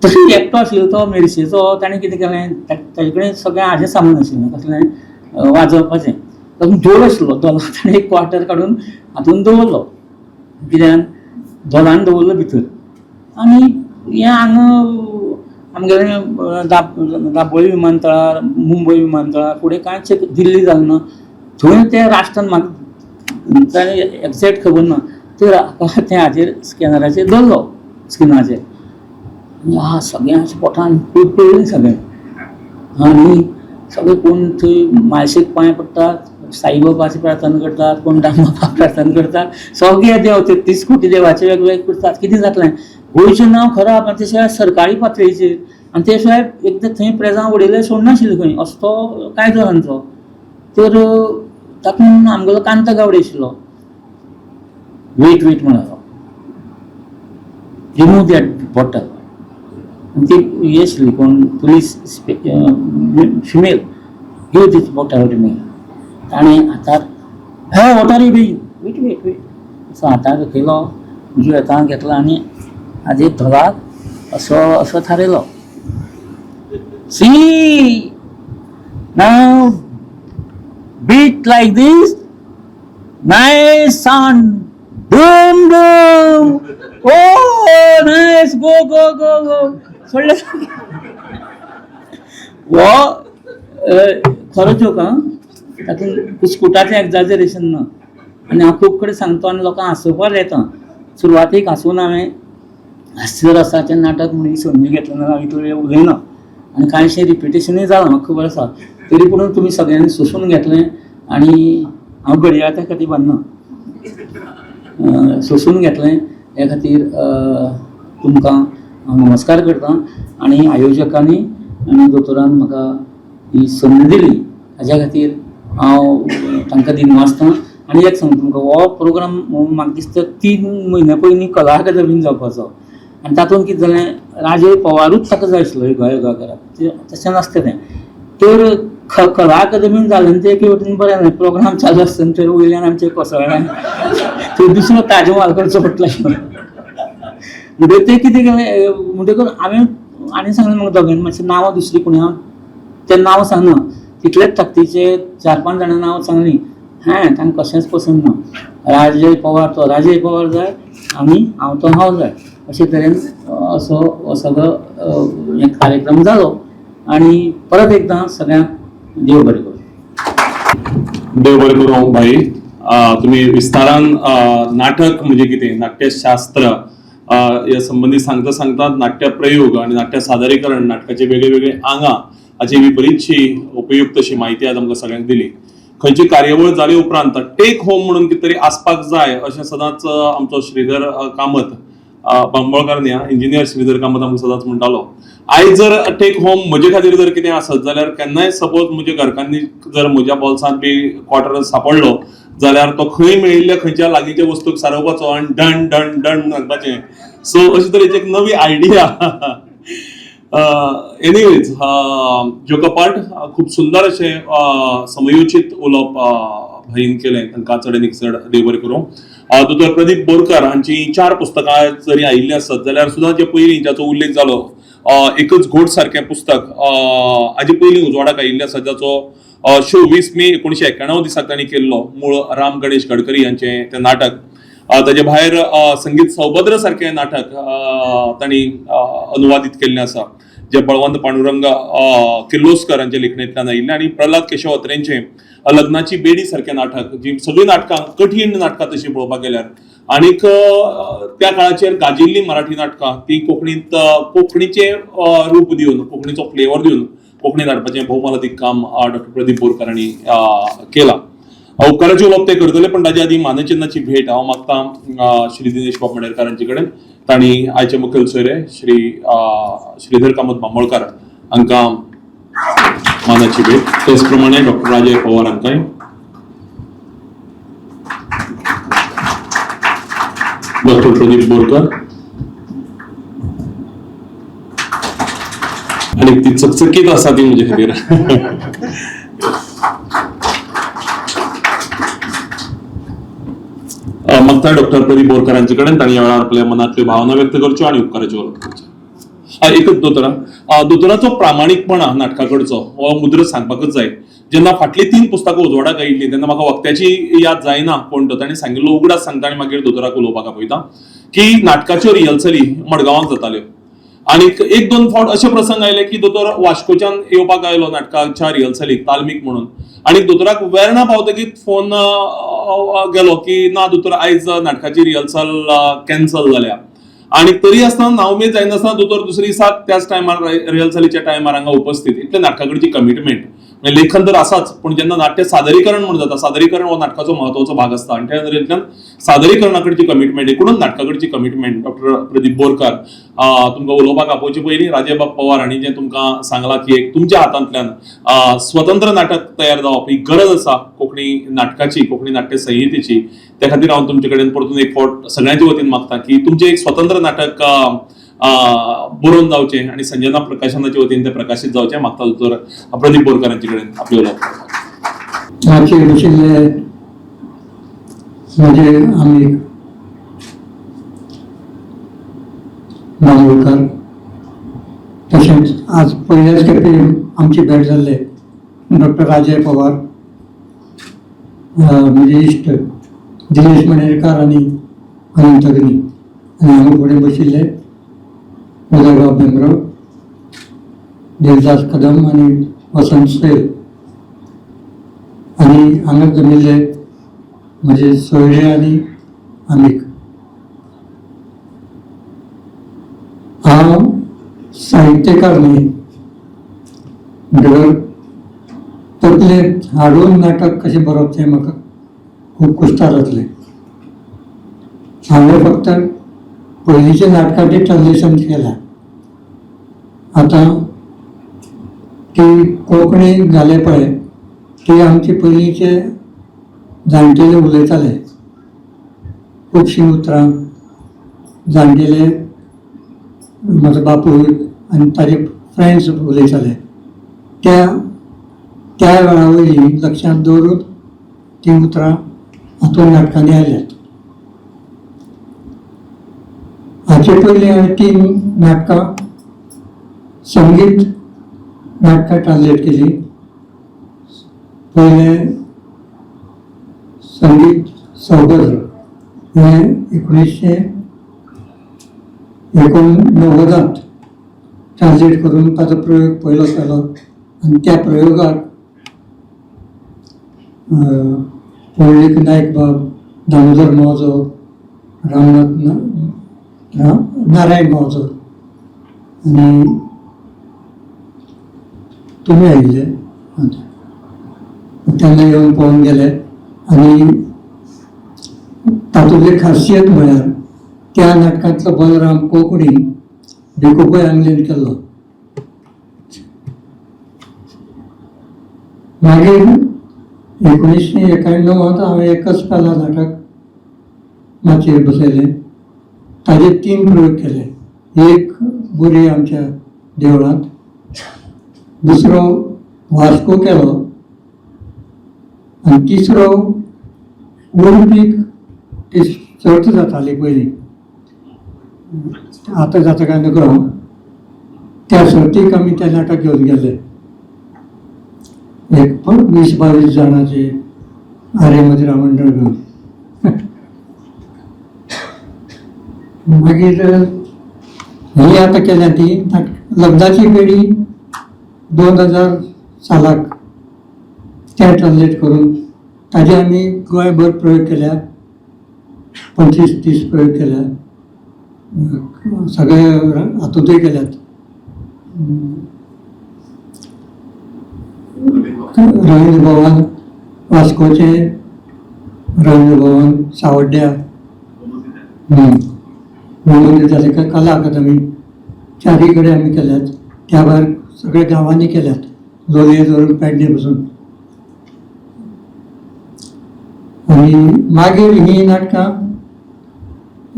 तशी एकटो आशिल्लो तो मेरशेचो, ताणें कितें केलें, ताजे कडेन सगळें हाजें सामान आशिल्लें, कसलें वाजोवपाचें, तातूंत धोल आशिल्लो. धोलान ताणें एक क्वार्टर काडून हातून दवरलो, कित्यान धोलान दवरलो भितर. आनी हें हांगा आमगेलें दाबोळी विमानतळार, मुंबय विमानतळार, फुडें कांयच दिल्ली जालें ना. थंय ते राष्ट्रान म्हाका ताणें एग्जॅक्ट खबर ना, ते ते हाजेर स्कॅनराचेर दवरलो, स्क्रिनाचेर. आनी सगळ्यांच्या पोटान पळयलें सगळें, आनी सगळे कोण थंय माळशेक पांय पडटात, साईबाबाची प्रार्थना करतात, कोण दामबाबा प्रार्थना करतात, सगळे देव 33 कोटी देवाचे वेगवेगळे करतात. कितें जातलें, गोंयचें नांव खराब आनी ते शिवाय सरकारी पातळीचेर, आनी ते शिवाय एकदां थंय प्रेजां उडयलें सोडनाशिल्लें खंय, असो तो कायदो तांचो. तर तातूंत आमगेलो कांता गावडे आशिल्लो, वेट वेट म्हणालो, रिमूव that bottle. आनी ती ही आशिल्ली कोण police female, give this bottle to me. ताणें हातार hey what are you doing, wait wait wait असो हातार दाखयलो, उजव्या हातान घेतलो आनी हाजेर धोलाक असो असो थारयलो. See now beat like this, nice sound, boom boom, oh nice, go go go go. सोडले. हो खरो जोक आं, तातूंत कुस्कुटाचें एग्जाजरेशन ना. आनी हांव खूब कडेन सांगता आनी लोकांक हांसोवपाक येता. सुरवातेक हांसून हांवें हास्यरसाचें नाटक म्हणून ही संदी घेतली ना, हांव इतलो वेळ उलयना आनी कांयशें रिपिटेशनूय जालां, म्हाका खबर आसा. तरी पूण तुमी सगळ्यांनी सोंसून घेतलें आनी हांव घडयाळ त्या खातीर बांदना, सोंसून घेतलें हे खातीर तुमकां हांव नमस्कार करतां. आनी आयोजकांनी आनी दोतोरान म्हाका ही संद दिली हाज्या खातीर हांव तांकां दिनवासतां. आनी एक सांगता तुमकां, हो प्रोग्राम म्हाका दिसता 3 म्हयन्या पयलीं कला अकादमीन जावपाचो आनी तातूंत कितें जालें, राजय पवारूच ताका जाय आसलो योगायोगाक, तशें नासता तें. तर कला अकादमीन जालें आनी तें एके वटेन बरें जालें, प्रोग्राम चालू आसतना तर वयल्यान आमचें कोसळ्ळें, थंय दुसरो ताजमहाल करचो पडलो. म्हणटकीर तें कितें केलें, म्हणटकच हांवें आनी सांगलें म्हाका दोगांनी मातशें नांवां दुसरीं कोणी हांव तें नांव सांगना, तितलेच ताकतीचे 4-5 जाणां नांवां सांगलीं, हें तांकां कशेंच पसंत ना. राजय पवार तो राजय पवार जाय आनी हांव तो हांव जाय, अशे तरेन असो हो सगळो हे कार्यक्रम जालो. आनी परत एकदां सगळ्यांक देव बरें करूं. देव बरें करूं भाई. तुमी विस्तारान नाटक म्हणजे कितें, नाट्यशास्त्र ह्या संबंदी सांगता सांगता नाट्यप्रयोग आनी नाट्य सादरीकरण, नाटकाचे वेगळे वेगळे आंगां हाची बी बरीचशी उपयुक्त अशी म्हायती आज आमकां सगळ्यांक दिली. खंयची कार्यावळ जाले उपरांत टेक होम म्हणून कितें तरी आसपाक जाय अशें सदांच आमचो श्रीधर कामत बांबोळकार न्ही, इंजिनियर श्रीधर कामत आमकां सदांच म्हणटालो. आयज जर टेक होम म्हजे खातीर जर कितें आसत जाल्यार केन्नाय सपोज म्हज्या घरकान्नी जर म्हज्या बोल्सांत बी क्वॉर्टर सांपडलो जाल्यार तो खंय मेळिल्ल्या खंयच्या लागींच्या वस्तूक सारोवपाचो आनी डन डन डन म्हणपाचें. सो अशे तरेची एक नवी आयडिया. एनिवेज, जोक अपार्ट, खूब सुंदर अशें समयोचित उलोवप भाईन केलें, तांकां चड आनीक चड देव बरें करूं. दोतोर प्रदीप बोरकर हांची 4 पुस्तकां जरी आयिल्लीं आसत जाल्यार सुद्दां जे पयलीं जाचो उल्लेख जालो एकच घोट सारकें पुस्तक हाजे पयलीं उजवाडाक आयिल्लें आसा, जाचो शो 20 मे 1991 दिसाक तांणी केल्लो, मूळ राम गणेश गडकरी हांचें तें नाटक. ताजे भायर संगीत सौभद्र सारकें नाटक तांणी अनुवादीत केल्लें आसा, जें बळवंत पांडुरंग किर्लोस्कर हांच्या लिखणेंतल्यान आयिल्लें. आनी प्रल्हाद केशव अत्रेंचें लग्नाची बेडी सारकें नाटक, जी सगळीं नाटकां कठीण नाटकां तशीं पळोवपाक गेल्यार, आनीक त्या काळाचेर गाजिल्लीं मराठी नाटकां ती कोंकणींत कोंकणीचें रूप दिवन, कोंकणीचो फ्लेवर दिवन कोंकणींत हाडपाचें भोव मोलादीक काम डॉक्टर प्रदीप बोरकर हांणी केलां. उपकाराचें उलोवप ते करतले, पण ताजे आदीं मानचिन्नाची भेट हांव मागतां श्री दिनेश बाब मणेरकार हांचे कडेन. तांणी आयचे मुखेल सोयरे श्री श्रीधर कामत बांबोळकार हांकां मानाची भेट, तेच प्रमाणे डॉक्टर राजय पवार हांकांय. डॉक्टर प्रदीप बोरकर आनी ती चकचकीत आसा ती म्हजे खातीर. मागता डॉक्टर प्रदीप बोरकर हांचे कडेन तांणी ह्या वेळार आपल्या मनांतल्यो भावना व्यक्त करच्यो आनी उपकाराच्यो उलोवप करचें. एकच दोतोरा, दोतोराचो प्रामाणीकपणा नाटका कडचो हो मुद्रो सांगपाकच जाय. जेन्ना फाटलीं 3 पुस्तकां उजवाडाक आयिल्लीं तेन्ना म्हाका वक्त्याची याद जायना कोण तो, ताणें सांगिल्लो उगडास सांगता आनी मागीर दोतोराक उलोवपाक आपयता की नाटकाच्यो रिहर्सली मडगांवाक जाताल्यो आनी 1-2 फावट अशे प्रसंग आयले की दोतोर वास्कोच्यान येवपाक आयलो नाटकाच्या रिहर्सलीक तालमीक म्हणून, आनी दोतोराक वेर्णा पावतकीच फोन गेलो की ना दोतोर आयज नाटकाची रिहर्सल कॅन्सल जाल्या. आनी तरी आसतना नाउमेद जायनासतना दोतोर दुसरे दिसाक त्याच टायमार रिहर्सलीच्या टायमार हांगा उपस्थित. इतलें नाटका कडची कमिटमेंट, म्हणजे लेखन तर आसाच पूण जेन्ना नाट्य सादरीकरण म्हणून जाता, सादरीकरण हो नाटकाचो म्हत्वाचो भाग आसता आनी त्या नदरेंतल्यान सादरीकरणा कडची कमिटमेंट, एकूणच नाटका कडची कमिटमेंट डॉक्टर प्रदीप बोरकर तुमकां उलोवपाक आपोवचे पयलीं राजेबाब पवार हांणी जें तुमकां सांगलां की एक तुमच्या हातांतल्यान स्वतंत्र नाटक तयार जावप ही गरज आसा कोंकणी नाटकाची, कोंकणी नाट्य संहितेची, त्या खातीर हांव तुमचे कडेन परतून एक फावट सगळ्यांच्या वतीन मागता की तुमचें एक स्वतंत्र नाटक बरोवन जावचें आनी संजना प्रकाशनाच्या वतीन तें प्रकाशीत जावचें. मागता दोतोर प्रदीप बोरकर हांचे कडेन आपलें उलोवप करपाक. माचयेर बशिल्ले म्हजे आमी बांबोळकार, तशेंच आज पयल्याच खेपे आमची भेट जाल्ले डॉक्टर राजय पवार, म्हजे इश्ट दिनेश मणेरकार आनी अनंत अग्नी, आनी हांगा फुडें बशिल्ले उदयबाब भेंब्रो, देवदास कदम आनी वसंत सैल आनी हांगा जमिल्ले म्हजे सोयरे आनी आमीग. हांव साहित्यकार न्ही, म्हणटकर तकलेंत हाडून नाटक कशें बरोवप तें म्हाका खूब कुस्तार जातलें. हांवें फक्त पयलींच्या नाटकाचें ट्रान्सलेशन केलां. आतां ती कोंकणी जालें पळय, ती आमचे पयलींचे जाणटेले उलयताले. खुबशीं उतरां जाणटेले, म्हजो बापूय आनी ताजे फ्रेंड्स उलयताले. त्या त्या वेळा वयली लक्षांत दवरून तीं उतरां हातूंत नाटकांनी आयल्यात. हाचे पयलीं हांवें 3 नाटकां संगीत नाटकां ट्रान्सलेट केलीं. पयलें संगीत सौभद्र हें 1989 ट्रान्सलेट करून ताचो प्रयोग पयलो केलो आनी त्या प्रयोगाक पुंडलीक नायक बाब, दामोदर मावजो, रामनाथ नारायण मावजो आनी तुमी आयिल्ले तेन्ना येवन पळोवन गेले. आनी तातूंतली खासियत म्हळ्यार त्या नाटकांतलो बलराम कोंकणी भिकू पै आंगलेन केल्लो. मागीर 1991 हांवें एकच पेला नाटक माचयेर बसयलें. ताजे 3 प्रयोग केले. एक बोरये आमच्या देवळांत, दुसरो वास्को केलो आनी तिसरो उडपीक. ती सर्त जाताली पयलीं, आतां जाता काय नकळो. त्या सर्तीक आमी तें नाटक घेवन गेले. एक 20-22 जाणांचे आर्य मदिरा मंडळ घेवन. मागीर ही आतां केल्या ती लग्नाची पेढी 2000 सालाक तें ट्रान्सलेट करून ताजे आमी गोंयभर प्रयोग केल्या, 25-30 प्रयोग केल्या, सगळे हातूंतय केल्यात. रवींद्र भवन वास्कोचें, रवींद्र भवन सावड्ड्या, जालें कला अकादमी, 4 कडेन आमी केल्यात. त्या भायर सगळ्या गांवांनी केल्यात, लोलयें धरून पेडणे पसून. आनी मागीर हीं नाटकां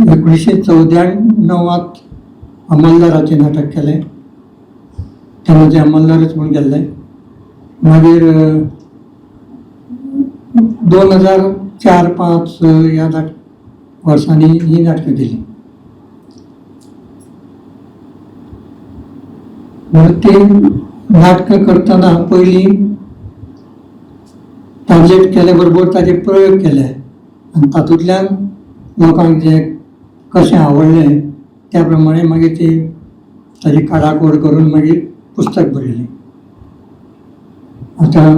1994 अंमलदाराचें नाटक केलें, तेन्ना ते अंमलदारच म्हूण गेल्ले. मागीर 2004-5 ह्या वर्सांनी हीं नाटकां केलीं. म्हणून ती नाटकां करतना पयलीं ट्रान्सलेट केले बरोबर ताजे प्रयोग केले आनी तातूंतल्यान लोकांक जें कशें आवडलें त्या प्रमाणे मागीर ती ताजी काडाकोड करून मागीर पुस्तक बरयलें. आतां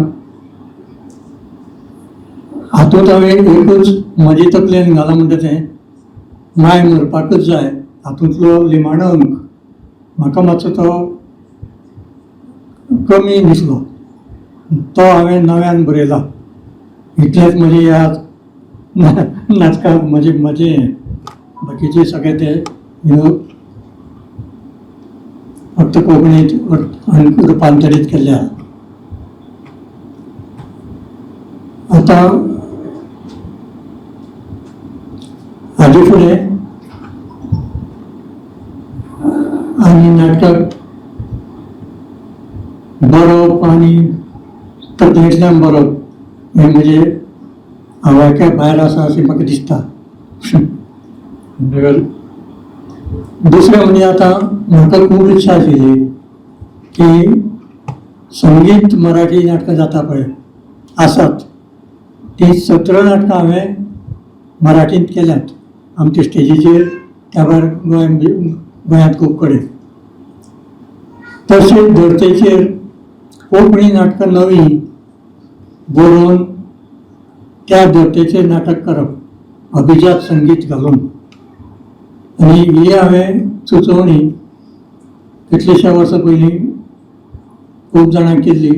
हातूंत हांवें एकूच म्हजे तकलेन घालां म्हणटा तें माय मरपाकच जाय हातूंतलो निमाणो अंक म्हाका मातसो तो कमी दिसलो, तो हांवें नव्यान बरयला. इतलेंच म्हजें ह्या नाटकाक म्हजें म्हजें बाकीचे सगळे ते फक्त कोंकणीत रुपांतरीत केल्ले आहा. आतां हाजे फुडें आनी नाटक बरोवप आनी तकलेंतल्यान बरोवप हें म्हजें आवाक्या भायर आसा अशें म्हाका दिसता. दुसरें म्हणजे आतां म्हाका खूब इत्सा आशिल्ली की संगीत मराठी नाटकां जाता पळय आसात, तीं 17 नाटकां हांवें मराठींत केल्यांत आमचे स्टेजीचेर, त्या भायर गोंयांत खूब कडेन. तशेंच धर्तेचेर कोंकणी नाटकां नवीं बरोवन त्या धर्तेचेर नाटक करप, अभिजात संगीत घालून. आनी ही हांवें सुचोवणी कितल्याश्या वर्सां पयलीं खूब जाणांक केल्ली.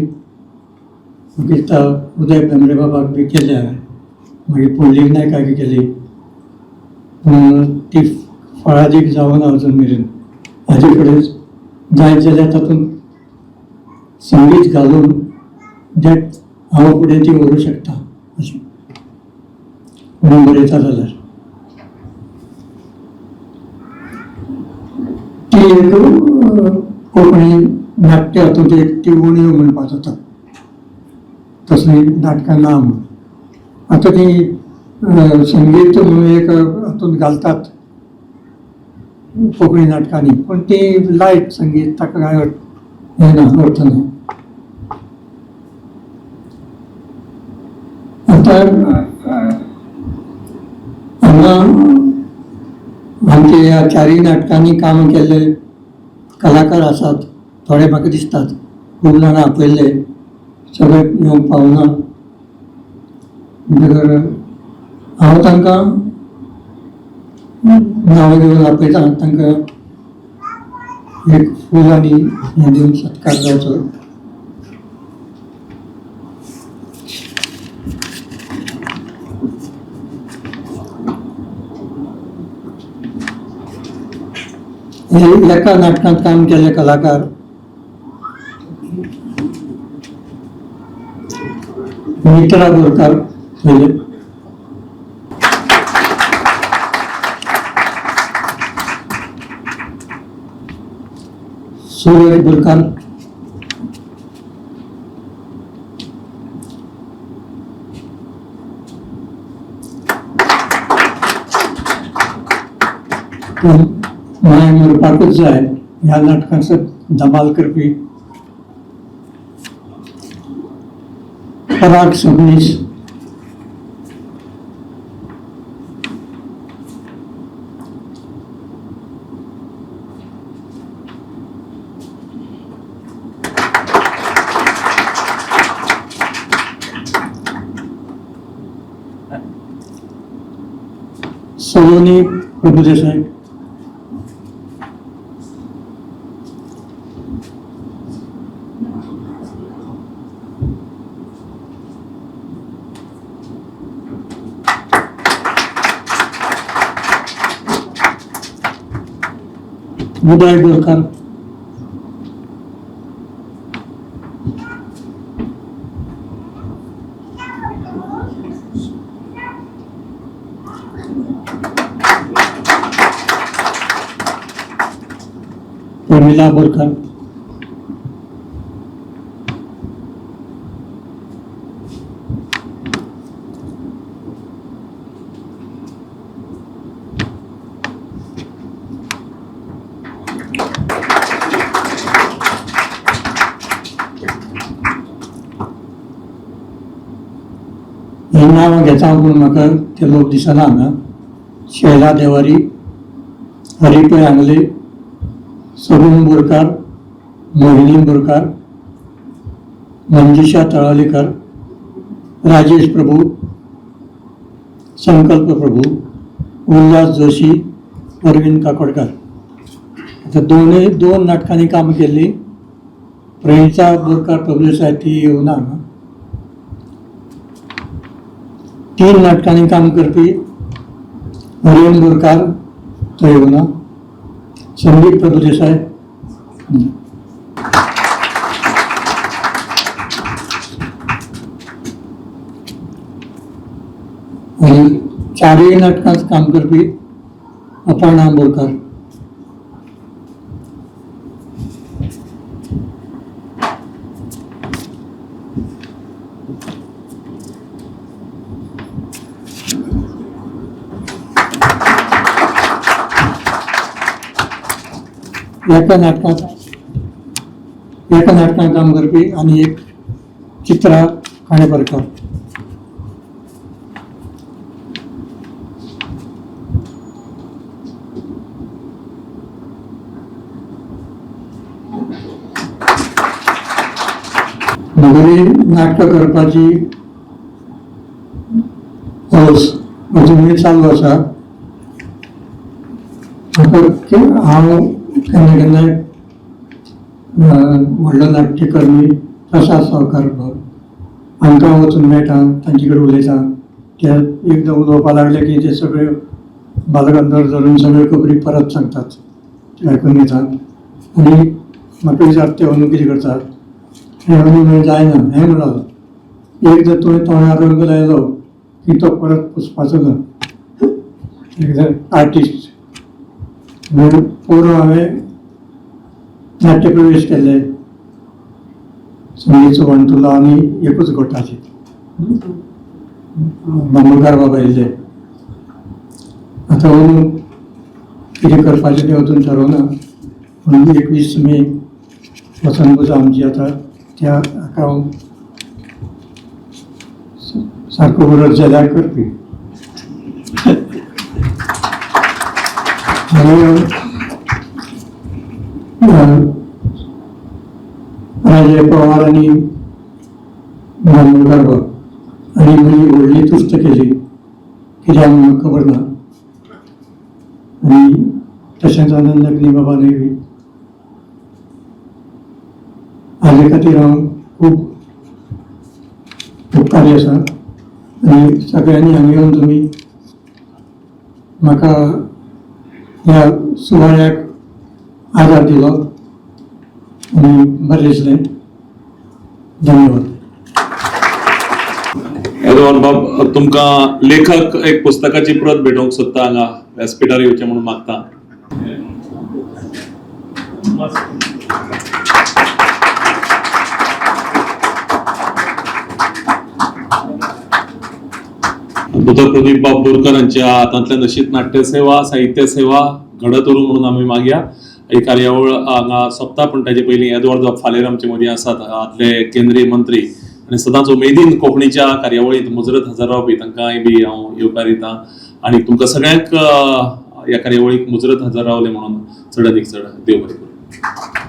मागीर उदय भेंब्रे बाबाक बी केली हांवें, मागीर पुंडलीक नायकाक केली, पूण ती फळादीक जावना अजून मेरेन. हाजे फुडें जायत जाल्यार तातूंत संगीत घालून that हांव फुडें ती व्हरूं शकता अशें म्हणून बरयता जाल्यार ती एक कोंकणी नाट्य हातूंत एक ती उणीव म्हणपाक जाता, तसलीं नाटकां ना म्हणून. आतां ती संगीत म्हणून एक हातूंत घालतात कोंकणी नाटकांनी, पूण ती लायट संगीत, ताका कांय हें ना, अर्थ ना. आतां हांगा आमच्या ह्या चारूय नाटकांनी काम केल्ले कलाकार आसात, थोडे म्हाका दिसतात, खूब जाणां आपयल्ले, सगळे येवंक पावना. म्हणटकर हांव तांकां नांवां घेवन आपयता, तांकां एक फूल आनी हें दिवन सत्कार जावचो. एका नाटकांत काम केल्ले कलाकार मित्रा बोरकार पयले, सूरज बोरकार, माय मरपाकूच जाय ह्या नाटकांचो धमाल करपी पराग सबनीस, सलोनी प्रभुदेसाय, उदय बोरकार, प्रमिला बोरकार, ही नांवां घेता पूण म्हाका ते लोक दिसना हांगा. शैला देवारी, हरी पै आंगले, सगुण बोरकार, मोहिनी बोरकार, मंजुषा तळावलीकर, राजेश प्रभू, संकल्प प्रभू, उल्हास जोशी, अरविंद काकोडकर. आतां दोन नाटकांनी काम केल्ली. प्रणिता बोरकार प्रभुदेसाय ती येवना हांगा. 3 नाटकांनी काम करपी हरिओम बोरकार तो येवना, संदीप प्रभुदेसाय. आनी चारूय नाटकांत काम करपी अपर्णा बोरकार. एका नाटकांत काम करपी आनी एक चित्रा खांडेपारकर. म्हगेली नाटकां करपाची हौस अजुनूय चालू आसा. म्हाका हांव केन्ना केन्नाय व्हडलो नाट्यकर्मी प्रसाद सावकार हांकां वचून मेळटा, तांचे कडेन उलयता. ते एकदां उलोवपाक लागले की ते सगळे बालगंधर्व धरून सगळ्यो खबरी परत सांगतात, ते आयकून घेता. आनी म्हाका विचारता ते अंदू कितें करता, हें अंदू म्हणलें जायना. हें म्हणलो एकदां तुवें तोंडार रंग लायलो की तो परत पुसपाचो ना. एकदां आर्टिस्ट म्हणून पोरूं हांवें नाट्यप्रवेश केल्ले संगीत वणतुलो आनी एकूच गोटाची बांबोळकार बाबा येयल्ले. आतां अंदू कितें करपाचें तें अजून थारोवना, पूण 21 मे वसंत पुजा आमची आतां, त्या हाका हांव सारको उरत जाल्यार करपी. आनी राजय पवार आनी बांबोळकार बाब आनी म्हजी व्हडली तुस्त केली, कित्याक म्हाका खबर ना. आनी तशेंच आनंद अग्नी बाबानूय बी हाजे खातीर हांव खूब उपकारी आसा. आनी सगळ्यांनी हांगा येवन तुमी म्हाका ह्या सुवाळ्याक आदार दिलो आनी बरें दिसलें. धन्यवाद. एदवान बाब, तुमकां लेखक एक पुस्तकाची प्रत भेटोवंक सोदता, हांगा व्यासपिठार येवचें म्हणून मागता. दोतोर प्रदीप बाब बोरकर हांच्या हातांतल्यान अशीच नाट्यसेवा, साहित्य सेवा घडत उरूं म्हणून आमी मागया. ही कार्यावळ हांगा सोंपता, पूण ताजे पयलीं एदवार्द बाब फालेर आमचे मदीं आसात, आदले केंद्रीय मंत्री आनी सदांच उमेदीन कोंकणीच्या कार्यावळींत मुजरत हजर रावपी, तांकांय बी हांव येवकार दिता आनी तुमकां सगळ्यांक ह्या कार्यावळीक मुजरत हजर रावले म्हणून चड अदीक चड देव बरें करूं.